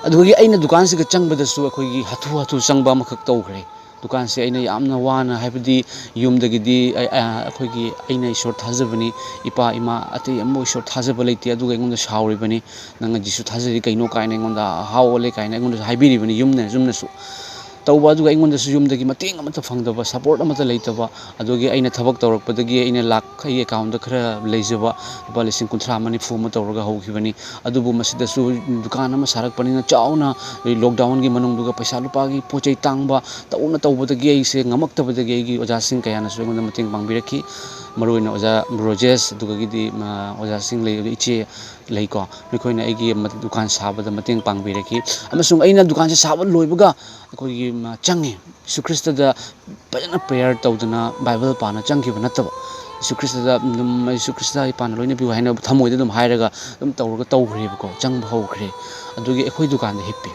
ꯑꯗꯨꯗꯒꯤ ꯑꯩꯅ ꯗꯨꯀꯥꯟꯁꯤꯒ ꯆꯪꯕꯗꯁꯨ ꯑꯩꯈꯣꯏꯒꯤ ꯍꯥꯊꯨ ꯍꯥꯊꯨ ꯆꯪꯕ ꯑꯃꯈꯛ ꯇꯧꯈ꯭ꯔꯦ꯫ ꯗꯨꯀꯥꯟꯁꯦ ꯑꯩꯅ ꯌꯥꯝꯅ ꯋꯥꯅ, ꯍꯥꯏꯕꯗꯤ ꯌꯨꯝꯗꯒꯤꯗꯤ ꯑꯩ, ꯑ, ꯑꯩꯈꯣꯏꯒꯤ, ꯑꯩꯅ ꯏꯁꯣꯔ ꯊꯥꯖꯕꯅꯤ, ꯏꯄꯥ ꯏꯃꯥ ꯑꯇꯩ ꯑꯃꯕꯨ ꯏꯁꯣꯔ ꯊꯥꯖꯕ ꯂꯩꯇꯦ, ꯑꯗꯨꯒ ꯑꯩꯉꯣꯟꯗ ꯁꯥꯎꯔꯤꯕꯅꯤ, "ꯅꯪ ꯑꯗꯨꯁꯨ ꯊꯥꯖꯔꯤ ꯀꯩꯅꯣ?" ꯀꯥꯏꯅ ꯑꯩꯉꯣꯟꯗ, "ꯍꯥꯎ ꯑꯣꯜꯂꯦ" ꯀꯥꯏꯅ ꯑꯩꯉꯣꯟꯗꯁꯨ ꯍꯥꯏꯕꯤꯔꯤꯕꯅꯤ, ꯌꯨꯝꯅ, ꯌꯨꯝꯅꯁꯨ꯫ ꯇꯧꯕ ꯑꯗꯨꯒ ꯑꯩꯉꯣꯟꯗꯁꯨ ꯌꯨꯝꯗꯒꯤ ꯃꯇꯦꯡ ꯑꯃꯠꯇ ꯐꯪꯗꯕ, ꯁꯄꯣꯔꯠ ꯑꯃꯠꯇ ꯂꯩꯇꯕ, ꯑꯗꯨꯒꯤ ꯑꯩꯅ ꯊꯕꯛ ꯇꯧꯔꯛꯄꯗꯒꯤ ꯑꯩꯅ ꯂꯥꯛ, ꯑꯩꯒꯤ ꯑꯦꯀꯥꯎꯟꯗ ꯈꯔ ꯂꯩꯖꯕ ꯂꯨꯄꯥ ꯂꯤꯁꯤꯡ ꯀꯨꯟꯊ꯭ꯔꯥ ꯑꯃ, ꯅꯤꯐꯨ ꯑꯃ ꯇꯧꯔꯒ ꯍꯧꯈꯤꯕꯅꯤ꯫ ꯑꯗꯨꯕꯨ ꯃꯁꯤꯗꯁꯨ ꯗꯨꯀꯥꯟ ꯑꯃ ꯁꯥꯔꯛꯄꯅꯤꯅ ꯆꯥꯎꯅ, ꯑꯗꯩ ꯂꯣꯛꯗꯥꯎꯟꯒꯤ ꯃꯅꯨꯡꯗꯨꯒ ꯄꯩꯁꯥ ꯂꯨꯄꯥꯒꯤ ꯄꯣꯠ ꯆꯩ ꯇꯥꯡꯕ, ꯇꯧꯅ ꯇꯧꯕꯗꯒꯤ ꯑꯩꯁꯦ ꯉꯝꯃꯛꯇꯕꯗꯒꯤ ꯑꯩꯒꯤ ꯑꯣꯖꯥꯁꯤꯡ ꯀꯌꯥꯅꯁꯨ ꯑꯩꯉꯣꯟꯗ ꯃꯇꯦꯡ ꯄꯥꯡꯕꯤꯔꯛꯈꯤ꯫ ꯃꯔꯨꯑꯣꯏꯅ ꯑꯣꯖꯥ ꯔꯣꯖꯦꯁ, ꯑꯗꯨꯗꯒꯤꯗꯤ, ꯑ, ꯑꯣꯖꯥꯁꯤꯡ ꯂꯩ, ꯏꯆꯦ ꯂꯩꯀꯣ, ꯃꯈꯣꯏꯅ ꯑꯩꯒꯤ ꯃ-, ꯗꯨꯀꯥꯟ ꯁꯥꯕꯗ ꯃꯇꯦꯡ ꯄꯥꯡꯕꯤꯔꯛꯈꯤ꯫ ꯑꯃꯁꯨꯡ ꯑꯩꯅ ꯗꯨꯀꯥꯟꯁꯦ ꯁꯥꯕ ꯂꯣꯏꯕꯒ ꯑꯩꯈꯣꯏꯒꯤ, ꯃ-, ꯆꯪꯉꯦ꯫ ꯖꯤꯁꯨ ꯈ꯭ꯔꯤꯁꯇꯗ ꯐꯖꯅ ꯄ꯭ꯔꯦꯌꯔ ꯇꯧꯗꯅ ꯕꯥꯏꯕꯜ ꯄꯥꯅ ꯆꯪꯈꯤꯕ ꯅꯠꯇꯕ, ꯖꯤꯁꯨ ꯈ꯭ꯔꯤꯁꯇꯗ ꯑꯗꯨꯝ, "ꯖꯤꯁꯨ ꯈ꯭ꯔꯤꯁꯇ ꯏꯄꯥꯅ ꯂꯣꯏꯅ ꯄꯤꯌꯨ" ꯍꯥꯏꯅ ꯊꯃꯣꯏꯗ ꯑꯗꯨꯝ ꯍꯥꯏꯔꯒ ꯑꯗꯨꯝ ꯇꯧꯔꯒ ꯇꯧꯈ꯭ꯔꯦꯕꯀꯣ, ꯆꯪꯕ ꯍꯧꯈ꯭ꯔꯦ꯫ ꯑꯗꯨꯒꯤ ꯑꯩꯈꯣꯏ ꯗꯨꯀꯥꯟꯗ ꯍꯤꯞꯄꯤ꯫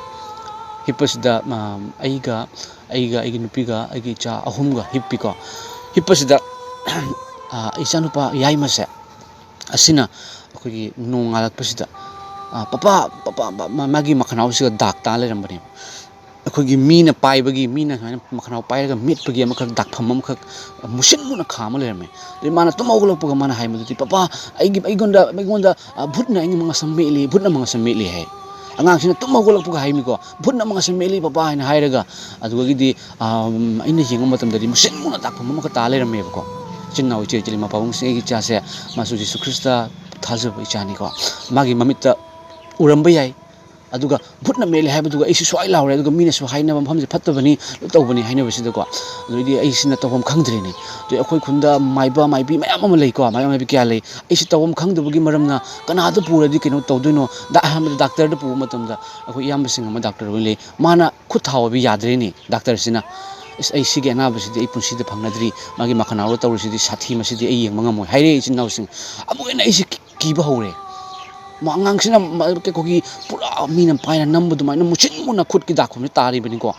ꯍꯤꯞꯄꯁꯤꯗ, ꯑ, ꯑꯩꯒ, ꯑꯩꯒ, ꯑꯩꯒꯤ ꯅꯨꯄꯤꯒ, ꯑꯩꯒꯤ ꯏꯆꯥ ꯑꯍꯨꯝꯒ ꯍꯤꯞꯄꯤꯀꯣ꯫ ꯍꯤꯞꯄꯁꯤꯗ, ꯑ, ꯏꯆꯥꯅꯨꯄꯥ ꯌꯥꯏꯃꯁꯦ, ꯑꯁꯤꯅ ꯑꯩꯈꯣꯏꯒꯤ ꯅꯣꯡꯉꯥꯜꯂꯛꯄꯁꯤꯗ, ꯑ, "ꯄꯄꯥ, ꯄꯄꯥ", ꯃꯥ-, ꯃꯥꯒꯤ ꯃꯈꯅꯥꯎꯁꯤꯗ ꯗꯥꯛ ꯇꯥ ꯂꯩꯔꯝꯕꯅꯦꯕ꯫ ꯑꯩꯈꯣꯏꯒꯤ ꯃꯤꯅ ꯄꯥꯏꯕꯒꯤ, ꯃꯤꯅ ꯁꯨꯃꯥꯏꯅ ꯃꯈꯅꯥꯎ ꯄꯥꯏꯔꯒ ꯃꯦꯠꯄꯒꯤ ꯑꯃꯈꯛ ꯗꯥꯛꯐꯝ ꯑꯃꯈꯛ ꯃꯨꯁꯤꯟ ꯃꯨꯅ ꯈꯥ ꯑꯃ ꯂꯩꯔꯝꯃꯦ꯫ ꯑꯗꯩ ꯃꯥꯅ ꯇꯨꯝ ꯍꯧꯒꯠꯂꯛꯄꯒ ꯃꯥꯅ ꯍꯥꯏꯕꯗꯨꯗꯤ, "ꯄꯄꯥ, ꯑꯩꯒꯤ, ꯑꯩꯉꯣꯟꯗ, ꯑꯩꯉꯣꯟꯗ, ꯑ, ꯚꯨꯠꯅ ꯑꯩꯒꯤ ꯃꯉꯛꯁꯝ ꯃꯦꯠꯂꯤ, ꯚꯨꯠꯅ ꯃꯉꯛꯁꯝ ꯃꯦꯠꯂꯤ" ꯍꯥꯏ꯫ ꯑꯉꯥꯡꯁꯤꯅ ꯇꯨꯝ ꯍꯧꯒꯠꯂꯛꯄꯒ ꯍꯥꯏꯃꯤꯀꯣ, "ꯚꯨꯠꯅ ꯃꯉꯛꯁꯝ ꯃꯦꯠꯂꯤ ꯄꯄꯥ" ꯍꯥꯏꯅ ꯍꯥꯏꯔꯒ, ꯑꯗꯨꯗꯒꯤꯗꯤ, ꯑ, ꯑꯩꯅ ꯌꯦꯡꯕ ꯃꯇꯝꯗꯗꯤ ꯃꯨꯁꯤꯟ ꯃꯨꯅ ꯗꯥꯛꯐꯝ ꯑꯃꯈꯛ ꯇꯥ ꯂꯩꯔꯝꯃꯦꯕꯀꯣ꯫ ꯏꯆꯤꯟ ꯏꯅꯥꯎ ꯏꯆꯦ ꯏꯆꯤꯜ ꯏꯃꯥ ꯄꯥꯕꯨꯡꯁꯤꯡ, ꯑꯩꯒꯤ ꯏꯆꯥꯁꯦ, ꯃꯥꯁꯨ ꯖꯤꯁꯨ ꯈ꯭ꯔꯤꯁꯇ ꯊꯥꯖꯕ ꯏꯆꯥꯅꯤꯀꯣ꯫ ꯃꯥꯒꯤ ꯃꯃꯤꯠꯇ ꯎꯔꯝꯕ ꯌꯥꯏ꯫ ꯑꯗꯨꯒ ꯚꯨꯠꯅ ꯃꯦꯠꯂꯦ ꯍꯥꯏꯕꯗꯨꯒ ꯑꯩꯁꯨ ꯁ꯭ꯋꯥꯏ ꯂꯥꯎꯔꯦ꯫ ꯑꯗꯨꯒ ꯃꯤꯅꯁꯨ ꯍꯥꯏꯅꯕ, "ꯃꯐꯝꯁꯦ ꯐꯠꯇꯕꯅꯤ, ꯇꯧꯕꯅꯤ" ꯍꯥꯏꯅꯕꯁꯤꯗꯀꯣ꯫ ꯑꯗꯨꯗꯩꯗꯤ ꯑꯩꯁꯤꯅ ꯇꯧꯐꯝ ꯈꯪꯗ꯭ꯔꯦꯅꯦ꯫ ꯑꯗꯩ ꯑꯩꯈꯣꯏ ꯈꯨꯟꯗ ꯃꯥꯏꯕ ꯃꯥꯏꯕꯤ ꯃꯌꯥꯝ ꯑꯃ ꯂꯩꯀꯣ, ꯃꯥꯏꯕ ꯃꯥꯏꯕꯤ ꯀꯌꯥ ꯂꯩ꯫ ꯑꯩꯁꯤ ꯇꯧꯐꯝ ꯈꯪꯗꯕꯒꯤ ꯃꯔꯝꯅ ꯀꯅꯥꯗ ꯄꯨꯔꯗꯤ ꯀꯩꯅꯣ ꯇꯧꯗꯣꯏꯅꯣ? ꯗꯥ-, ꯑꯍꯥꯟꯕꯗ ꯗꯥꯛꯇꯔꯗ ꯄꯨꯕ ꯃꯇꯝꯗ ꯑꯩꯈꯣꯏ ꯏꯌꯥꯝꯕꯁꯤꯡ ꯑꯃ ꯗꯥꯛꯇꯔ ꯑꯣꯏꯅ ꯂꯩ꯫ ꯃꯥꯅ ꯈꯨꯠ ꯊꯥꯎ ꯑꯣꯏꯕ ꯌꯥꯗ꯭ꯔꯦꯅꯦ ꯗꯥꯛꯇꯔꯁꯤꯅ꯫ "ꯑꯁ, ꯑꯩ ꯁꯤꯒꯤ ꯑꯅꯥꯕꯁꯤꯗꯤ ꯑꯩ ꯄꯨꯟꯁꯤꯗ ꯐꯪꯅꯗ꯭ꯔꯤ, ꯃꯥꯒꯤ ꯃꯈꯅꯥꯎꯗ ꯇꯧꯔꯤꯁꯤꯗꯤ ꯁꯥꯊꯤ, ꯃꯁꯤꯗꯤ ꯑꯩ ꯌꯦꯡꯕ ꯉꯝꯃꯣꯏ" ꯍꯥꯏꯔꯦ ꯏꯆꯤꯟ ꯏꯅꯥꯎꯁꯤꯡ꯫ ꯑꯃꯨꯛ ꯍꯦꯟꯅ ꯑꯩꯁꯦ ꯀꯤ-, ꯀꯤꯕ ꯍꯧꯔꯦ꯫ ꯃꯥ ꯑꯉꯥꯡꯁꯤꯅ ꯃ-, ꯑꯩꯈꯣꯏꯒꯤ ꯄꯨꯔꯥ ꯃꯤꯅ ꯄꯥꯏꯔ ꯅꯝꯕ ꯑꯗꯨꯃꯥꯏꯅ ꯃꯨꯁꯤꯟ ꯃꯨꯅ ꯈꯨꯠꯀꯤ ꯗꯥꯛꯐꯝꯁꯦ ꯇꯥꯔꯤꯕꯅꯤꯀꯣ꯫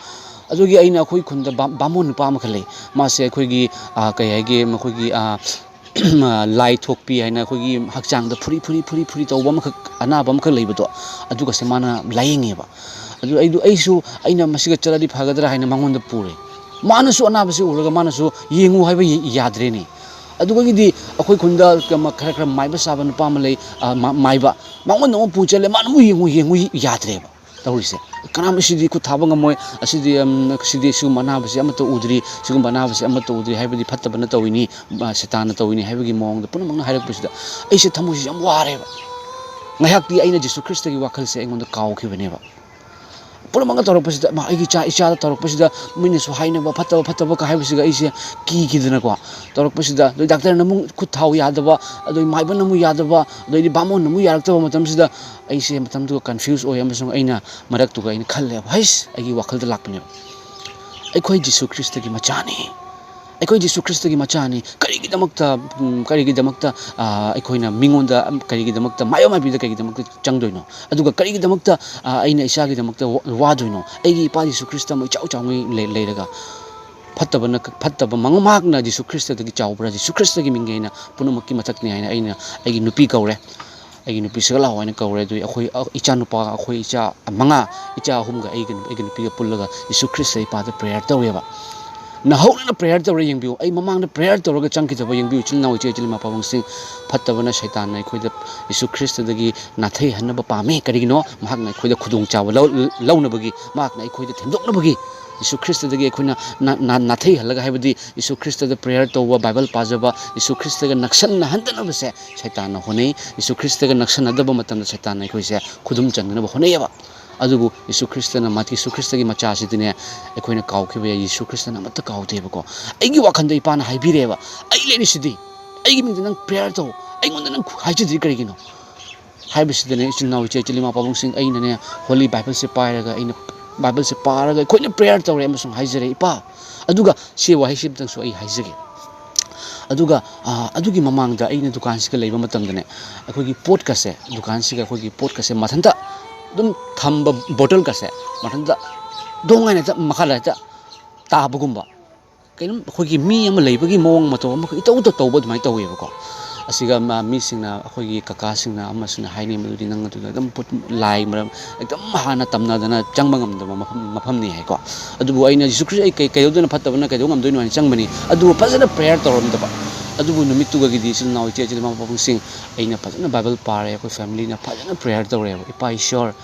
ꯑꯗꯨꯒꯤ ꯑꯩꯅ ꯑꯩꯈꯣꯏ ꯈꯨꯟꯗ ꯕꯥ-, ꯕꯥꯃꯣꯟ ꯅꯨꯄꯥ ꯑꯃꯈꯛ ꯂꯩ꯫ ꯃꯥꯁꯦ ꯑꯩꯈꯣꯏꯒꯤ, ꯑ, ꯀꯩ ꯍꯥꯏꯒꯦ, ꯃꯈꯣꯏꯒꯤ, ꯑ, ꯂꯥꯏ ꯊꯣꯛꯄꯤ ꯍꯥꯏꯅ ꯑꯩꯈꯣꯏꯒꯤ ꯍꯛꯆꯥꯡꯗ ꯐꯨꯔꯤ, ꯐꯨꯔꯤ, ꯐꯨꯔꯤ, ꯐꯨꯔꯤ ꯇꯧꯕ ꯑꯃꯈꯛ, ꯑꯅꯥꯕ ꯑꯃꯈꯛ ꯂꯩꯕꯗꯣ, ꯑꯗꯨꯒꯁꯦ ꯃꯥꯅ ꯂꯥꯌꯦꯡꯉꯦꯕ꯫ ꯑꯗꯨ ꯑꯩꯗꯨ, ꯑꯩꯁꯨ, ꯑꯩꯅ ꯃꯁꯤꯒ ꯆꯠꯂꯗꯤ ꯐꯒꯗ꯭ꯔꯥ ꯍꯥꯏꯅ ꯃꯉꯣꯟꯗ ꯄꯨꯔꯦ꯫ ꯃꯥꯅꯁꯨ ꯑꯅꯥꯕꯁꯤ ꯎꯔꯒ ꯃꯥꯅꯁꯨ ꯌꯦꯡꯉꯨ ꯍꯥꯏꯕ ꯌ-, ꯌꯥꯗ꯭ꯔꯦꯅꯦ꯫ ꯑꯗꯨꯗꯒꯤꯗꯤ ꯑꯩꯈꯣꯏ ꯈꯨꯟꯗ ꯀꯃ-, ꯈꯔ, ꯈꯔ ꯃꯥꯏꯕ ꯆꯥꯕ ꯅꯨꯄꯥ ꯑꯃ ꯂꯩ, ꯑ, ꯃ-, ꯃꯥꯏꯕ꯫ ꯃꯉꯣꯟꯗ ꯑꯃꯨꯛ ꯄꯨ ꯆꯠꯂꯦ, ꯃꯥꯅ ꯑꯃꯨꯛ ꯌꯦꯡꯉꯨ, ꯌꯦꯡꯉꯨ ꯌꯥꯗ꯭ꯔꯦꯕ꯫ ꯇꯧꯔꯤꯁꯦ꯫ "ꯀꯅꯥꯝ ꯑꯁꯤꯗꯤ ꯈꯨꯠ ꯊꯥꯕ ꯉꯝꯃꯣꯏ, ꯑꯁꯤꯗꯤ, ꯎꯝ, ꯁꯤꯗꯤ ꯁꯤꯒꯨꯝꯕ ꯑꯅꯥꯕꯁꯤ ꯑꯃꯠꯇ ꯎꯗ꯭ꯔꯤ, ꯁꯤꯒꯨꯝꯕ ꯑꯅꯥꯕꯁꯤ ꯑꯃꯠꯇ ꯎꯗ꯭ꯔꯤ" ꯍꯥꯏꯕꯗꯤ ꯐꯠꯇꯕꯅ ꯇꯧꯏꯅꯤ, ꯑ, ꯁꯩꯇꯥꯟꯅ ꯇꯧꯏꯅꯤ ꯍꯥꯏꯕꯒꯤ ꯃꯑꯣꯡꯗ ꯄꯨꯝꯅꯃꯛꯅ ꯍꯥꯏꯔꯛꯄꯁꯤꯗ ꯑꯩꯁꯦ ꯊꯃꯣꯏꯁꯤ ꯌꯥꯝ ꯋꯥꯔꯦꯕ꯫ ꯉꯥꯏꯍꯥꯛꯇꯤ ꯑꯩꯅ ꯖꯤꯁꯨ ꯈ꯭ꯔꯤꯁꯇꯒꯤ ꯋꯥꯈꯜꯁꯦ ꯑꯩꯉꯣꯟꯗ ꯀꯥꯎꯈꯤꯕꯅꯦꯕ꯫ ꯄꯨꯝꯅꯃꯛꯅ ꯇꯧꯔꯛꯄꯁꯤꯗ, ꯃꯥ, ꯑꯩꯒꯤ ꯏꯆꯥ, ꯏꯆꯥꯗ ꯇꯧꯔꯛꯄꯁꯤꯗ ꯃꯤꯅꯁꯨ ꯍꯥꯏꯅꯕ ꯐꯠꯇꯕ ꯐꯠꯇꯕ ꯀ ꯍꯥꯏꯕꯁꯤꯒ ꯑꯩꯁꯦ ꯀꯤꯈꯤꯗꯅꯀꯣ, ꯇꯧꯔꯛꯄꯁꯤꯗ, ꯑꯗꯩ ꯗꯥꯛꯇꯔꯅ ꯑꯃꯨꯛ ꯈꯨꯠ ꯊꯥꯎ ꯌꯥꯗꯕ, ꯑꯗꯩ ꯃꯥꯏꯕꯅ ꯑꯃꯨꯛ ꯌꯥꯗꯕ, ꯑꯗꯩꯗꯤ ꯕꯥꯃꯣꯟꯅ ꯑꯃꯨꯛ ꯌꯥꯔꯛꯇꯕ ꯃꯇꯝꯁꯤꯗ ꯑꯩꯁꯦ ꯃꯇꯝꯗꯨꯗ confuse ꯑꯣꯏ ꯑꯃꯁꯨꯡ ꯑꯩꯅ ꯃꯔꯛꯇꯨꯒ ꯑꯩꯅ ꯈꯜꯂꯦꯕ, "ꯍꯩꯁ!" ꯑꯩꯒꯤ ꯋꯥꯈꯜꯗ ꯂꯥꯛꯄꯅꯦꯕ, "ꯑꯩꯈꯣꯏ ꯖꯤꯁꯨ ꯈ꯭ꯔꯤꯁꯇꯒꯤ ꯃꯆꯥꯅꯤ, ꯑꯩꯈꯣꯏ ꯖꯤꯁꯨ ꯈ꯭ꯔꯤꯁꯇꯒꯤ ꯃꯆꯥꯅꯤ, ꯀꯔꯤꯒꯤꯗꯃꯛꯇ, ꯎꯝ, ꯀꯔꯤꯒꯤꯗꯃꯛꯇ, ꯑ, ꯑꯩꯈꯣꯏꯅ ꯃꯤꯉꯣꯟꯗ, ꯎꯝ, ꯀꯔꯤꯒꯤꯗꯃꯛꯇ ꯃꯥꯏꯕ ꯃꯥꯏꯕꯤꯗ ꯀꯔꯤꯒꯤꯗꯃꯛꯇ ꯆꯪꯗꯣꯏꯅꯣ? ꯑꯗꯨꯒ ꯀꯔꯤꯒꯤꯗꯃꯛꯇ, ꯑ, ꯑꯩꯅ ꯏꯆꯥꯒꯤꯗꯃꯛꯇ ꯋꯥ-, ꯋꯥꯗꯣꯏꯅꯣ? ꯑꯩꯒꯤ ꯏꯄꯥ ꯖꯤꯁꯨ ꯈ꯭ꯔꯤꯁꯇ ꯑꯃ ꯏꯆꯥꯎ ꯆꯥꯎꯉꯩ ꯂꯩ-, ꯂꯩꯔꯒ ꯐꯠꯇꯕꯅ, ꯐꯠꯇꯕ ꯃꯉ-, ꯃꯍꯥꯛꯅ ꯖꯤꯁꯨ ꯈ꯭ꯔꯤꯁꯇꯗꯒꯤ ꯆꯥꯎꯕ꯭ꯔꯥ? ꯖꯤꯁꯨ ꯈ꯭ꯔꯤꯁꯇꯒꯤ ꯃꯤꯡꯒꯤ ꯑꯩꯅ ꯄꯨꯝꯅꯃꯛꯀꯤ ꯃꯊꯛꯅꯤ" ꯍꯥꯏꯅ ꯑꯩꯅ ꯑꯩꯒꯤ ꯅꯨꯄꯤ ꯀꯧꯔꯦ꯫ ꯑꯩꯒꯤ ꯅꯨꯄꯤꯁꯤꯒ ꯂꯥꯛꯑꯣ ꯍꯥꯏꯅ ꯀꯧꯔꯦ꯫ ꯑꯗꯨꯒꯤ ꯑꯩꯈꯣꯏ, ꯑ, ꯏꯆꯥꯅꯨꯄꯥ, ꯑꯩꯈꯣꯏ ꯏꯆꯥ ꯃꯉꯥ, ꯏꯆꯥ ꯑꯍꯨꯝꯒ ꯑꯩꯒ, ꯑꯩꯒꯤ ꯅꯨꯄꯤꯒ ꯄꯨꯜꯂꯒ ꯖꯤꯁꯨ ꯈ꯭ꯔꯤꯁꯇ ꯏꯄꯥꯗ prayer ꯇꯧꯋꯦꯕ꯫ ꯅꯧꯍꯧꯅꯅ prayer ꯇꯧꯔ ꯌꯦꯡꯕꯤꯌꯨ꯫ ꯑꯩ ꯃꯃꯥꯡꯗ prayer ꯇꯧꯔꯒ ꯆꯪꯈꯤꯗꯕ ꯌꯦꯡꯕꯤꯌꯨ, ꯏꯆꯤꯜ ꯏꯅꯥꯎ, ꯏꯆꯦ ꯏꯆꯤꯜ ꯏꯃꯥ ꯄꯥꯕꯨꯡꯁꯤꯡ꯫ ꯐꯠꯇꯕꯅ, ꯁꯩꯇꯥꯟꯅ ꯑꯩꯈꯣꯏꯗ ꯖꯤꯁꯨ ꯈ꯭ꯔꯤꯁꯇꯗꯒꯤ ꯅꯥꯊꯩꯍꯟꯅꯕ ꯄꯥꯝꯃꯤ꯫ ꯀꯔꯤꯒꯤꯅꯣ? ꯃꯍꯥꯛꯅ ꯑꯩꯈꯣꯏꯗ ꯈꯨꯗꯣꯡꯆꯥꯕ ꯂꯧ-, ꯂꯧꯅꯕꯒꯤ, ꯃꯍꯥꯛꯅ ꯑꯩꯈꯣꯏꯗ ꯊꯦꯝꯗꯣꯛꯅꯕꯒꯤ꯫ ꯖꯤꯁꯨ ꯈ꯭ꯔꯤꯁꯇꯗꯒꯤ ꯑꯩꯈꯣꯏꯅ ꯅꯥ-, ꯅꯥ-, ꯅꯥꯊꯩꯍꯜꯂꯒ, ꯍꯥꯏꯕꯗꯤ ꯖꯤꯁꯨ ꯈ꯭ꯔꯤꯁꯇꯗ prayer ꯇꯧꯕ, ꯕꯥꯏꯕꯜ ꯄꯥꯖꯕ, ꯖꯤꯁꯨ ꯈ꯭ꯔꯤꯁꯇꯒ ꯅꯛꯁꯟꯅꯍꯟꯗꯅꯕꯁꯦ ꯁꯩꯇꯥꯟꯅ ꯍꯣꯠꯅꯩ꯫ ꯖꯤꯁꯨ ꯈ꯭ꯔꯤꯁꯇꯒ ꯅꯛꯁꯟꯅꯗꯕ ꯃꯇꯝꯗ ꯁꯩꯇꯥꯟꯅ ꯑꯩꯈꯣꯏꯁꯦ ꯈꯨꯗꯨꯝ ꯆꯟꯅꯅꯕ ꯍꯣꯠꯅꯩꯌꯦꯕ꯫ ꯑꯗꯨꯕꯨ ꯖꯤꯁꯨ ꯈ꯭ꯔꯤꯁꯇꯅ, ꯃꯥ-, ꯖꯤꯁꯨ ꯈ꯭ꯔꯤꯁꯇꯒꯤ ꯃꯆꯥꯁꯤꯗꯤꯅꯦ, ꯑꯩꯈꯣꯏꯅ ꯀꯥꯎꯈꯤꯕ ꯌꯥꯏ, ꯖꯤꯁꯨ ꯈ꯭ꯔꯤꯁꯇꯅ ꯑꯃꯠꯇ ꯀꯥꯎꯗꯦꯕꯀꯣ꯫ ꯑꯩꯒꯤ ꯋꯥꯈꯜꯗ ꯏꯄꯥꯅ ꯍꯥꯏꯕꯤꯔꯦꯕ, "ꯑꯩ ꯂꯩꯔꯤꯁꯤꯗꯤ, ꯑꯩꯒꯤ ꯃꯤꯡꯗ ꯅꯪ prayer ꯇꯧ, ꯑꯩꯉꯣꯟꯗ ꯅꯪ ꯍꯥꯏꯖꯗ꯭ꯔꯤ ꯀꯔꯤꯒꯤꯅꯣ?" ꯍꯥꯏꯕꯁꯤꯗꯅꯦ, ꯏꯆꯤꯟ ꯏꯅꯥꯎ, ꯏꯆꯦ ꯏꯆꯤꯜ ꯏꯃꯥ ꯄꯥꯕꯨꯡꯁꯤꯡ, ꯑꯩꯅꯅꯦ Holy Bible ꯁꯦ ꯄꯥꯏꯔꯒ ꯑꯩꯅ ꯕꯥꯏꯕꯜꯁꯦ ꯄꯥꯔꯒ ꯑꯩꯈꯣꯏꯅ ꯄ꯭ꯔꯦꯌꯔ ꯇꯧꯔꯦ ꯑꯃꯁꯨꯡ ꯍꯥꯏꯖꯔꯦ, "ꯏꯄꯥ," ꯑꯗꯨꯒ ꯁꯤ ꯋꯥꯍꯩꯁꯤ ꯑꯃꯇꯪꯁꯨ ꯑꯩ ꯍꯥꯏꯖꯒꯦ꯫ ꯑꯗꯨꯒ, ꯑ, ꯑꯗꯨꯒꯤ ꯃꯃꯥꯡꯗ ꯑꯩꯅ ꯗꯨꯀꯥꯟꯁꯤꯒ ꯂꯩꯕ ꯃꯇꯝꯗꯅꯦ, ꯑꯩꯈꯣꯏꯒꯤ ꯄꯣꯠꯀꯁꯦ, ꯗꯨꯀꯥꯟꯁꯤꯒ ꯑꯩꯈꯣꯏꯒꯤ ꯄꯣꯠꯀꯁꯦ ꯃꯊꯟꯇ ꯑꯗꯨꯝ ꯊꯝꯕ, ꯕꯣꯇꯜꯒꯁꯦ ꯃꯊꯟꯇ ꯗꯣꯡ ꯍꯥꯏꯅ ꯍꯦꯛꯇ ꯃꯈꯥꯗ ꯍꯦꯛꯇ ꯇꯥꯕꯒꯨꯝꯕ, ꯀꯩꯅꯣꯝ ꯑꯩꯈꯣꯏꯒꯤ ꯃꯤ ꯑꯃ ꯂꯩꯕꯒꯤ ꯃꯑꯣꯡ ꯃꯇꯧ ꯑꯃꯈꯛ ꯏꯇꯧꯗ ꯇꯧꯕ ꯑꯗꯨꯃꯥꯏꯅ ꯇꯧꯋꯦꯕꯀꯣ꯫ ꯑꯁꯤꯒ ꯃ-, ꯃꯤꯁꯤꯡꯅ, ꯑꯩꯈꯣꯏꯒꯤ ꯀꯀꯥꯁꯤꯡꯅ ꯑꯃꯁꯤꯅ ꯍꯥꯏꯅꯩ, "ꯃꯗꯨꯗꯤ ꯅꯪ ꯑꯗꯨꯗ ꯑꯗꯨꯝ ꯄꯣꯠ ꯂꯥꯏ ꯃꯔꯝ ꯑꯗꯨꯝ ꯍꯥꯟꯅ ꯇꯝꯅꯗꯅ ꯆꯪꯕ ꯉꯝꯗꯕ ꯃꯐꯝ, ꯃꯐꯝꯅꯤ" ꯍꯥꯏꯀꯣ꯫ ꯑꯗꯨꯕꯨ ꯑꯩꯅ, "ꯖꯤꯁꯨ ꯈ꯭ꯔꯤꯁ, ꯑꯩ ꯀꯩ-, ꯀꯩꯗꯧꯗꯣꯏꯅꯣ ꯐꯠꯇꯕꯅ, ꯀꯩꯗꯧ ꯉꯝꯗꯣꯏꯅꯣ?" ꯍꯥꯏꯅ ꯆꯪꯕꯅꯤ꯫ ꯑꯗꯨꯕꯨ ꯐꯖꯅ ꯄ꯭ꯔꯦꯌꯔ ꯇꯧꯔꯝꯗꯕ꯫ ꯑꯗꯨꯕꯨ ꯅꯨꯃꯤꯠꯇꯨꯒꯒꯤꯗꯤ ꯏꯆꯤꯜ ꯏꯅꯥꯎ, ꯏꯆꯦ ꯏꯆꯤꯜ ꯏꯃꯥ ꯄꯥꯕꯨꯡꯁꯤꯡ, ꯑꯩꯅ ꯐꯖꯅ ꯕꯥꯏꯕꯜ ꯄꯥꯔꯦ, ꯑꯩꯈꯣꯏ ꯐꯦꯃꯤꯂꯤꯅ ꯐꯖꯅ ꯄ꯭ꯔꯦꯌꯔ ꯇꯧꯔꯦꯕ꯫ "ꯏꯄꯥ ꯏꯁꯣꯔ,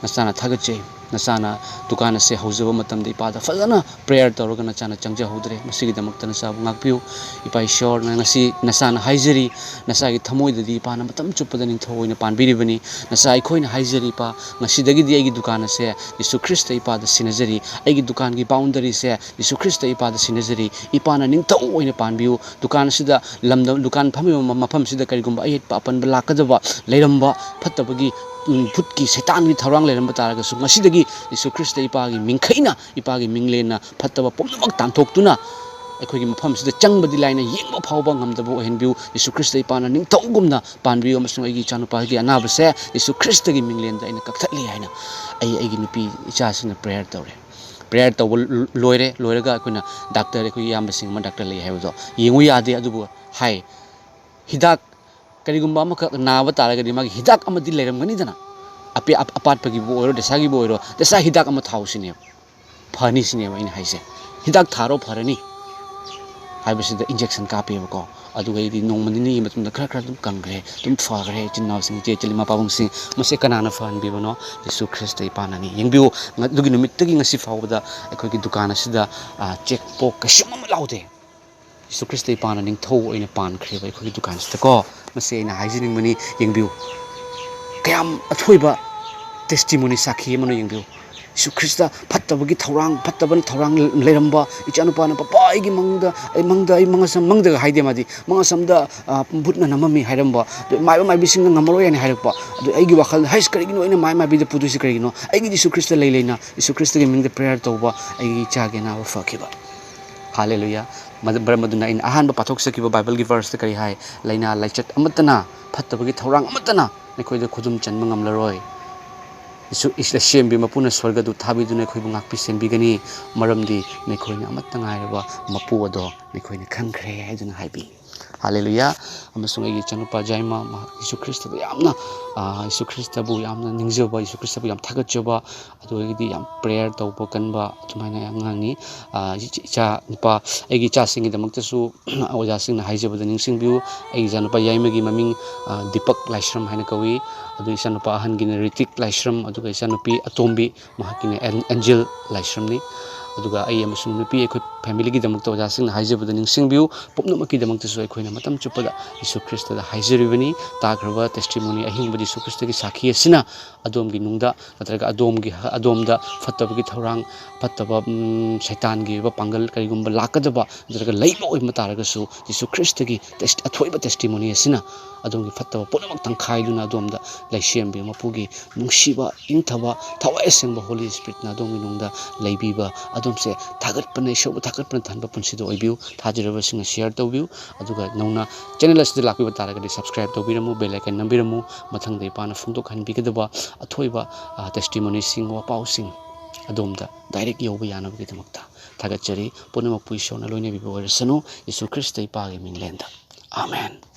ꯅꯆꯥꯅ ꯊꯥꯒꯠꯆꯩ, ꯅꯆꯥꯅ ꯗꯨꯀꯥꯟ ꯑꯁꯦ ꯍꯧꯖꯕ ꯃꯇꯝꯗ ꯏꯄꯥꯗ ꯐꯖꯅ ꯄ꯭ꯔꯦꯌꯔ ꯇꯧꯔꯒ ꯅꯆꯥꯅ ꯆꯪꯖꯍꯧꯗ꯭ꯔꯦ, ꯃꯁꯤꯒꯤꯗꯃꯛꯇ ꯅꯆꯥꯕꯨ ꯉꯥꯛꯄꯤꯌꯨ꯫ ꯏꯄꯥ ꯏꯁꯣꯔ, ꯉꯁꯤ ꯅꯆꯥꯅ ꯍꯥꯏꯖꯔꯤ, ꯅꯆꯥꯒꯤ ꯊꯃꯣꯏꯗꯗꯤ ꯏꯄꯥꯅ ꯃꯇꯝ ꯆꯨꯞꯄꯗ ꯅꯤꯡꯊꯧ ꯑꯣꯏꯅ ꯄꯥꯟꯕꯤꯔꯤꯕꯅꯤ꯫ ꯅꯆꯥ ꯑꯩꯈꯣꯏꯅ ꯍꯥꯏꯖꯔꯤ, ꯏꯄꯥ, ꯉꯁꯤꯗꯒꯤꯗꯤ ꯑꯩꯒꯤ ꯗꯨꯀꯥꯟ ꯑꯁꯦ ꯌꯦꯁꯨ ꯈ꯭ꯔꯤꯁꯇ ꯏꯄꯥꯗ ꯁꯤꯟꯅꯖꯔꯤ, ꯑꯩꯒꯤ ꯗꯨꯀꯥꯟꯒꯤ ꯕꯥꯎꯟꯗꯔꯤꯁꯦ ꯌꯦꯁꯨ ꯈ꯭ꯔꯤꯁꯇ ꯏꯄꯥꯗ ꯁꯤꯟꯅꯖꯔꯤ, ꯏꯄꯥꯅ ꯅꯤꯡꯊꯧ ꯑꯣꯏꯅ ꯄꯥꯟꯕꯤꯌꯨ꯫ ꯗꯨꯀꯥꯟ ꯑꯁꯤꯗ ꯂꯝꯗꯝ-, ꯗꯨꯀꯥꯟ ꯐꯝꯃꯤꯕ ꯃ-, ꯃꯐꯝꯁꯤꯗ ꯀꯔꯤꯒꯨꯝꯕ ꯑꯌꯦꯠꯄ ꯑꯄꯟꯕ ꯂꯥꯛꯀꯗꯕ ꯂꯩꯔꯝꯕ, ꯐꯠꯇꯕꯒꯤ, ꯎꯝ, ꯚꯨꯠꯀꯤ ꯁꯩꯇꯥꯟꯒꯤ ꯊꯧꯔꯥꯡ ꯂꯩꯔꯝꯕ ꯇꯥꯔꯒꯁꯨ, ꯉꯁꯤꯗꯒꯤ ꯌꯦꯁꯨ ꯈ꯭ꯔꯤꯁꯇ ꯏꯄꯥꯒꯤ ꯃꯤꯡꯈꯩꯅ, ꯏꯄꯥꯒꯤ ꯃꯤꯡꯂꯦꯟꯅ ꯐꯠꯇꯕ ꯄꯨꯝꯅꯃꯛ ꯇꯥꯟꯊꯣꯛꯇꯨꯅ ꯑꯩꯈꯣꯏꯒꯤ ꯃꯐꯝꯁꯤꯗ ꯆꯪꯕꯗꯤ ꯂꯥꯏꯅ ꯌꯦꯡꯕ ꯐꯥꯎꯕ ꯉꯝꯗꯕ ꯑꯣꯏꯍꯟꯕꯤꯌꯨ꯫ ꯌꯦꯁꯨ ꯈ꯭ꯔꯤꯁꯇ ꯏꯄꯥꯅ ꯅꯤꯡꯊꯧꯒꯨꯝꯅ ꯄꯥꯟꯕꯤꯌꯨ ꯑꯃꯁꯨꯡ ꯑꯩꯒꯤ ꯏꯆꯥꯅꯨꯄꯥꯒꯤ ꯑꯅꯥꯕꯁꯦ ꯌꯦꯁꯨ ꯈ꯭ꯔꯤꯁꯇꯒꯤ ꯃꯤꯡꯂꯦꯟꯗ ꯑꯩꯅ ꯀꯛꯊꯠꯂꯤ" ꯍꯥꯏꯅ ꯑꯩ ꯑꯩꯒꯤ ꯅꯨꯄꯤ ꯏꯆꯥꯁꯤꯡꯅ ꯄ꯭ꯔꯦꯌꯔ ꯇꯧꯔꯦ꯫ ꯄ꯭ꯔꯦꯌꯔ ꯇꯧꯕ ꯂꯣꯏꯔꯦ꯫ ꯂꯣꯏꯔꯒ ꯑꯩꯈꯣꯏꯅ ꯗꯥꯛꯇꯔ, ꯑꯩꯈꯣꯏꯒꯤ ꯏꯌꯥꯝꯕꯁꯤꯡ ꯑꯃ ꯗꯥꯛꯇꯔ ꯂꯩ ꯍꯥꯏꯕꯗꯣ ꯌꯦꯡꯉꯨ ꯌꯥꯗꯦ, ꯑꯗꯨꯕꯨ ꯍꯥꯏ, ꯍꯤꯗꯥꯛ ꯀꯔꯤꯒꯨꯝꯕ ꯑꯃꯈꯛ ꯅꯥꯕ ꯇꯥꯔꯒꯗꯤ ꯃꯥꯒꯤ ꯍꯤꯗꯥꯛ ꯑꯃꯗꯤ ꯂꯩꯔꯝꯒꯅꯤꯗꯅ꯫ ꯑꯄꯦ-, ꯑꯞ-, ꯑꯄꯥꯠꯄꯒꯤꯕꯨ ꯑꯣꯏꯔꯣ, ꯗꯁꯥꯒꯤꯕꯨ ꯑꯣꯏꯔꯣ, ꯗꯁꯥ ꯍꯤꯗꯥꯛ ꯑꯃ ꯊꯥꯎ ꯁꯤꯅꯦꯕ꯫ ꯐꯅꯤ ꯁꯤꯅꯦꯕ ꯑꯩꯅ ꯍꯥꯏꯁꯦ꯫ "ꯍꯤꯗꯥꯛ ꯊꯥꯔꯣ, ꯐꯔꯅꯤ" ꯍꯥꯏꯕꯁꯤꯗ ꯏꯟꯖꯦꯛꯁꯟ ꯀꯥꯞꯄꯦꯕꯀꯣ꯫ ꯑꯗꯨꯒ ꯑꯩꯗꯤ ꯅꯣꯡꯃ ꯅꯤꯅꯤꯒꯤ ꯃꯇꯨꯡꯗ ꯈꯔ ꯈꯔ ꯑꯗꯨꯝ ꯀꯪꯈ꯭ꯔꯦ, ꯑꯗꯨꯝ ꯐꯈ꯭ꯔꯦ꯫ ꯏꯆꯤꯟ ꯏꯅꯥꯎꯁꯤꯡ, ꯏꯆꯦ ꯏꯆꯤꯜ ꯏꯃꯥ ꯄꯥꯕꯨꯡꯁꯤꯡ, ꯃꯁꯦ ꯀꯅꯥꯅ ꯐꯍꯟꯕꯤꯕꯅꯣ? ꯌꯦꯁꯨ ꯈ꯭ꯔꯤꯁꯇ ꯏꯄꯥꯅꯅꯤ꯫ ꯌꯦꯡꯕꯤꯌꯨ, ꯉ-, ꯑꯗꯨꯒꯤ ꯅꯨꯃꯤꯠꯇꯒꯤ ꯉꯁꯤ ꯐꯥꯎꯕꯗ ꯑꯩꯈꯣꯏꯒꯤ ꯗꯨꯀꯥꯟ ꯑꯁꯤꯗ, ꯑ, ꯆꯦꯛ ꯄꯣꯛ ꯀꯩꯁꯨꯝ ꯑꯃ ꯂꯥꯎꯗꯦ꯫ ꯌꯦꯁꯨ ꯈ꯭ꯔꯤꯁꯇ ꯏꯄꯥꯅ ꯅꯤꯡꯊꯧ ꯑꯣꯏꯅ ꯄꯥꯟꯈ꯭ꯔꯦꯕ ꯑꯩꯈꯣꯏꯒꯤ ꯗꯨꯀꯥꯟꯁꯤꯗꯀꯣ꯫ ꯃꯁꯤ ꯑꯩꯅ ꯍꯥꯏꯖꯅꯤꯡꯕꯅꯤ꯫ ꯌꯦꯡꯕꯤꯌꯨ, ꯀꯌꯥꯝ ꯑꯊꯣꯏꯕ ꯇꯦꯁꯇꯤꯃꯣꯅꯤ, ꯁꯥꯈꯤ ꯑꯃꯅꯣ ꯌꯦꯡꯕꯤꯌꯨ꯫ ꯌꯦꯁꯨ ꯈ꯭ꯔꯤꯁꯇ ꯐꯠꯇꯕꯒꯤ ꯊꯧꯔꯥꯡ, ꯐꯠꯇꯕꯅ ꯊꯧꯔꯥꯡ ꯂꯩꯔꯝꯕ ꯏꯆꯥꯅꯨꯄꯥꯅ, "ꯄꯄꯥ, ꯑꯩꯒꯤ ꯃꯪꯗ, ꯑꯩ ꯃꯪꯗ, ꯑꯩ ꯃꯪ ꯑꯁꯝ-, ꯃꯪꯗꯒ ꯍꯥꯏꯗꯦ ꯃꯥꯗꯤ, ꯃꯪ ꯑꯁꯝꯗ, ꯑ, ꯚꯨꯠꯅ ꯅꯝꯃꯝꯃꯤ" ꯍꯥꯏꯔꯝꯕ꯫ ꯑꯗꯨ ꯃꯥꯏꯕ ꯃꯥꯏꯕꯤꯁꯤꯡꯅ ꯉꯝꯃꯔꯣꯏ ꯍꯥꯏꯅ ꯍꯥꯏꯔꯛꯄ꯫ ꯑꯗꯨ ꯑꯩꯒꯤ ꯋꯥꯈꯜꯗ, "ꯍꯩꯁ, ꯀꯔꯤꯒꯤꯅꯣ ꯑꯩꯅ ꯃꯥꯏꯕ ꯃꯥꯏꯕꯤꯗ ꯄꯨꯗꯣꯏꯁꯤ ꯀꯔꯤꯒꯤꯅꯣ? ꯑꯩꯒꯤꯗꯤ ꯌꯦꯁꯨ ꯈ꯭ꯔꯤꯁꯇ ꯂꯩ ꯂꯩꯅ ꯌꯦꯁꯨ ꯈ꯭ꯔꯤꯁꯇꯒꯤ ꯃꯤꯡꯗ prayer ꯇꯧꯕ ꯑꯩꯒꯤ ꯏꯆꯥꯒꯤ ꯑꯅꯥꯕ ꯐꯈꯤꯕ"꯫ ꯍꯥꯂꯦꯂꯨꯌꯥ꯫ ꯃꯗꯨ, ꯃꯔꯝ ꯑꯗꯨꯅ ꯑꯩꯅ ꯑꯍꯥꯟꯕ ꯄꯥꯊꯣꯛꯆꯈꯤꯕ ꯕꯥꯏꯕꯜꯒꯤ verseꯇ ꯀꯔꯤ ꯍꯥꯏ? "ꯂꯥꯏꯅꯥ ꯂꯥꯏꯆꯠ ꯑꯃꯠꯇꯅ, ꯐꯠꯇꯕꯒꯤ ꯊꯧꯔꯥꯡ ꯑꯃꯠꯇꯅ ꯅꯈꯣꯏꯗ ꯈꯨꯗꯨꯝ ꯆꯟꯕ ꯉꯝꯂꯔꯣꯏ꯫ ꯌꯦꯁꯨ, ꯂꯩꯁꯦꯝꯕꯤ ꯃꯄꯨꯅ ꯁ꯭ꯋꯔꯒꯗꯨ ꯊꯥꯕꯤꯗꯨꯅ ꯑꯩꯈꯣꯏꯕꯨ ꯉꯥꯛꯄꯤ ꯁꯦꯟꯕꯤꯒꯅꯤ, ꯃꯔꯝꯗꯤ ꯅꯈꯣꯏꯅ ꯑꯃꯠꯇ ꯉꯥꯏꯔꯕ ꯃꯄꯨ ꯑꯗꯣ ꯅꯈꯣꯏꯅ ꯈꯪꯈ꯭ꯔꯦ" ꯍꯥꯏꯗꯨꯅ ꯍꯥꯏꯕꯤ꯫ ꯍꯥꯂꯦꯂꯨꯌꯥ꯫ ꯑꯃꯁꯨꯡ ꯑꯩꯒꯤ ꯏꯆꯥꯅꯨꯄꯥ ꯖꯥꯏꯃꯥ, ꯃꯍꯥꯛ ꯌꯦꯁꯨ ꯈ꯭ꯔꯤꯁꯇꯗ ꯌꯥꯝꯅ, ꯑ, ꯌꯦꯁꯨ ꯈ꯭ꯔꯤꯁꯇꯕꯨ ꯌꯥꯝꯅ ꯅꯤꯡꯖꯕ, ꯌꯦꯁꯨ ꯈ꯭ꯔꯤꯁꯇꯕꯨ ꯌꯥꯝ ꯊꯥꯒꯠꯆꯕ, ꯑꯗꯨꯗꯒꯤꯗꯤ ꯌꯥꯝ prayer ꯇꯧꯕ ꯀꯟꯕ ꯑꯗꯨꯃꯥꯏꯅ ꯑꯉꯥꯡꯅꯤ꯫ ꯑ, ꯏꯆ-, ꯏꯆꯥ ꯅꯨꯄꯥ, ꯑꯩꯒꯤ ꯏꯆꯥꯁꯤꯡꯒꯤꯗꯃꯛꯇꯁꯨ ꯑꯣꯖꯥꯁꯤꯡꯅ ꯍꯥꯏꯖꯕꯗ ꯅꯤꯡꯁꯤꯡꯕꯤꯌꯨ꯫ ꯑꯩꯒꯤ ꯏꯆꯥꯅꯨꯄꯥ ꯌꯥꯏꯃꯒꯤ ꯃꯃꯤꯡ, ꯑ, ꯗꯤꯄꯛ ꯂꯥꯏꯁ꯭ꯔꯝ ꯍꯥꯏꯅ ꯀꯧꯏ꯫ ꯑꯗꯨ ꯏꯆꯥꯅꯨꯄꯥ ꯑꯍꯟꯒꯤꯅ ꯔꯤꯇꯤꯛ ꯂꯥꯏꯁ꯭ꯔꯝ, ꯑꯗꯨꯒ ꯏꯆꯥꯅꯨꯄꯤ ꯑꯇꯣꯝꯕꯤ, ꯃꯍꯥꯛꯀꯤꯅ ꯑꯦꯟ-, ꯑꯦꯟꯖꯦꯜ ꯂꯥꯏꯁ꯭ꯔꯝꯅꯤ꯫ ꯑꯗꯨꯒ ꯑꯩ ꯑꯃꯁꯨꯡ ꯅꯨꯄꯤ, ꯑꯩꯈꯣꯏ familyꯒꯤꯗꯃꯛꯇ ꯑꯣꯖꯥꯁꯤꯡꯅ ꯍꯥꯏꯖꯕꯗ ꯅꯤꯡꯁꯤꯡꯕꯤꯌꯨ꯫ ꯄꯨꯝꯅꯃꯛꯀꯤꯗꯃꯛꯇꯁꯨ ꯑꯩꯈꯣꯏꯅ ꯃꯇꯝ ꯆꯨꯞꯄꯗ ꯌꯦꯁꯨ ꯈ꯭ꯔꯤꯁꯇꯗ ꯍꯥꯏꯖꯔꯤꯕꯅꯤ꯫ ꯇꯥꯈ꯭ꯔꯕ testimony, ꯑꯍꯤꯡꯕ ꯌꯦꯁꯨ ꯈ꯭ꯔꯤꯁꯇꯒꯤ ꯁꯥꯈꯤ ꯑꯁꯤꯅ ꯑꯗꯣꯝꯒꯤ ꯅꯨꯡꯗ ꯅꯠꯇ꯭ꯔꯒ ꯑꯗꯣꯝꯒꯤ, ꯑꯗꯣꯝꯗ ꯐꯠꯇꯕꯒꯤ ꯊꯧꯔꯥꯡ, ꯐꯠꯇꯕ, ꯎꯝ, ꯁꯩꯇꯥꯟꯒꯤ ꯑꯣꯏꯕ ꯄꯥꯡꯒꯜ ꯀꯔꯤꯒꯨꯝꯕ ꯂꯥꯛꯀꯗꯕ ꯅꯠꯇ꯭ꯔꯒ ꯂꯩꯕ ꯑꯣꯏꯕ ꯇꯥꯔꯒꯁꯨ, ꯌꯦꯁꯨ ꯈ꯭ꯔꯤꯁꯇꯒꯤ test-, ꯑꯊꯣꯏꯕ testimony ꯑꯁꯤꯅ ꯑꯗꯣꯝꯒꯤ ꯐꯠꯇꯕ ꯄꯨꯝꯅꯃꯛ ꯇꯪꯈꯥꯏꯗꯨꯅ ꯑꯗꯣꯝꯗ ꯂꯩꯁꯦꯝꯕꯤ ꯃꯄꯨꯒꯤ ꯅꯨꯡꯁꯤꯕ, ꯏꯪꯊꯕ, ꯊꯋꯥꯏ ꯑꯁꯦꯡꯕ Holy Spiritꯅ ꯑꯗꯣꯝꯒꯤ ꯅꯨꯡꯗ ꯂꯩꯕꯤꯕ, ꯑꯗꯣꯝꯁꯦ ꯊꯥꯒꯠꯄꯅ, ꯏꯁꯣꯔꯕꯨ ꯊꯥꯒꯠꯄꯅ ꯊꯟꯕ ꯄꯨꯟꯁꯤꯗ ꯑꯣꯏꯕꯤꯌꯨ꯫ ꯊꯥꯖꯔꯕꯁꯤꯡꯅ share ꯇꯧꯕꯤꯌꯨ꯫ ꯑꯗꯨꯒ ꯅꯧꯅ channel ꯑꯁꯤꯗ ꯂꯥꯛꯄꯤꯕ ꯇꯥꯔꯒꯗꯤ subscribe ꯇꯧꯕꯤꯔꯝꯃꯨ, bell icon ꯅꯝꯕꯤꯔꯝꯃꯨ꯫ ꯃꯊꯪꯗ ꯏꯄꯥꯅ ꯐꯣꯡꯗꯣꯛꯍꯟꯕꯤꯒꯗꯕ ꯑꯊꯣꯏꯕ, ꯑ, testimonyꯁꯤꯡ, ꯋꯥꯄꯥꯎꯁꯤꯡ ꯑꯗꯣꯝꯗ direct ꯌꯧꯕ ꯌꯥꯅꯕꯒꯤꯗꯃꯛꯇ ꯊꯥꯒꯠꯆꯔꯤ꯫ ꯄꯨꯝꯅꯃꯛꯄꯨ ꯏꯁꯣꯔꯅ ꯂꯣꯏꯅꯕꯤꯕ ꯑꯣꯏꯔꯁꯅꯨ꯫ ꯌꯦꯁꯨ ꯈ꯭ꯔꯤꯁꯇ ꯏꯄꯥꯒꯤ ꯃꯤꯡꯂꯦꯟꯗ꯫ ꯑꯥꯃꯦꯟ꯫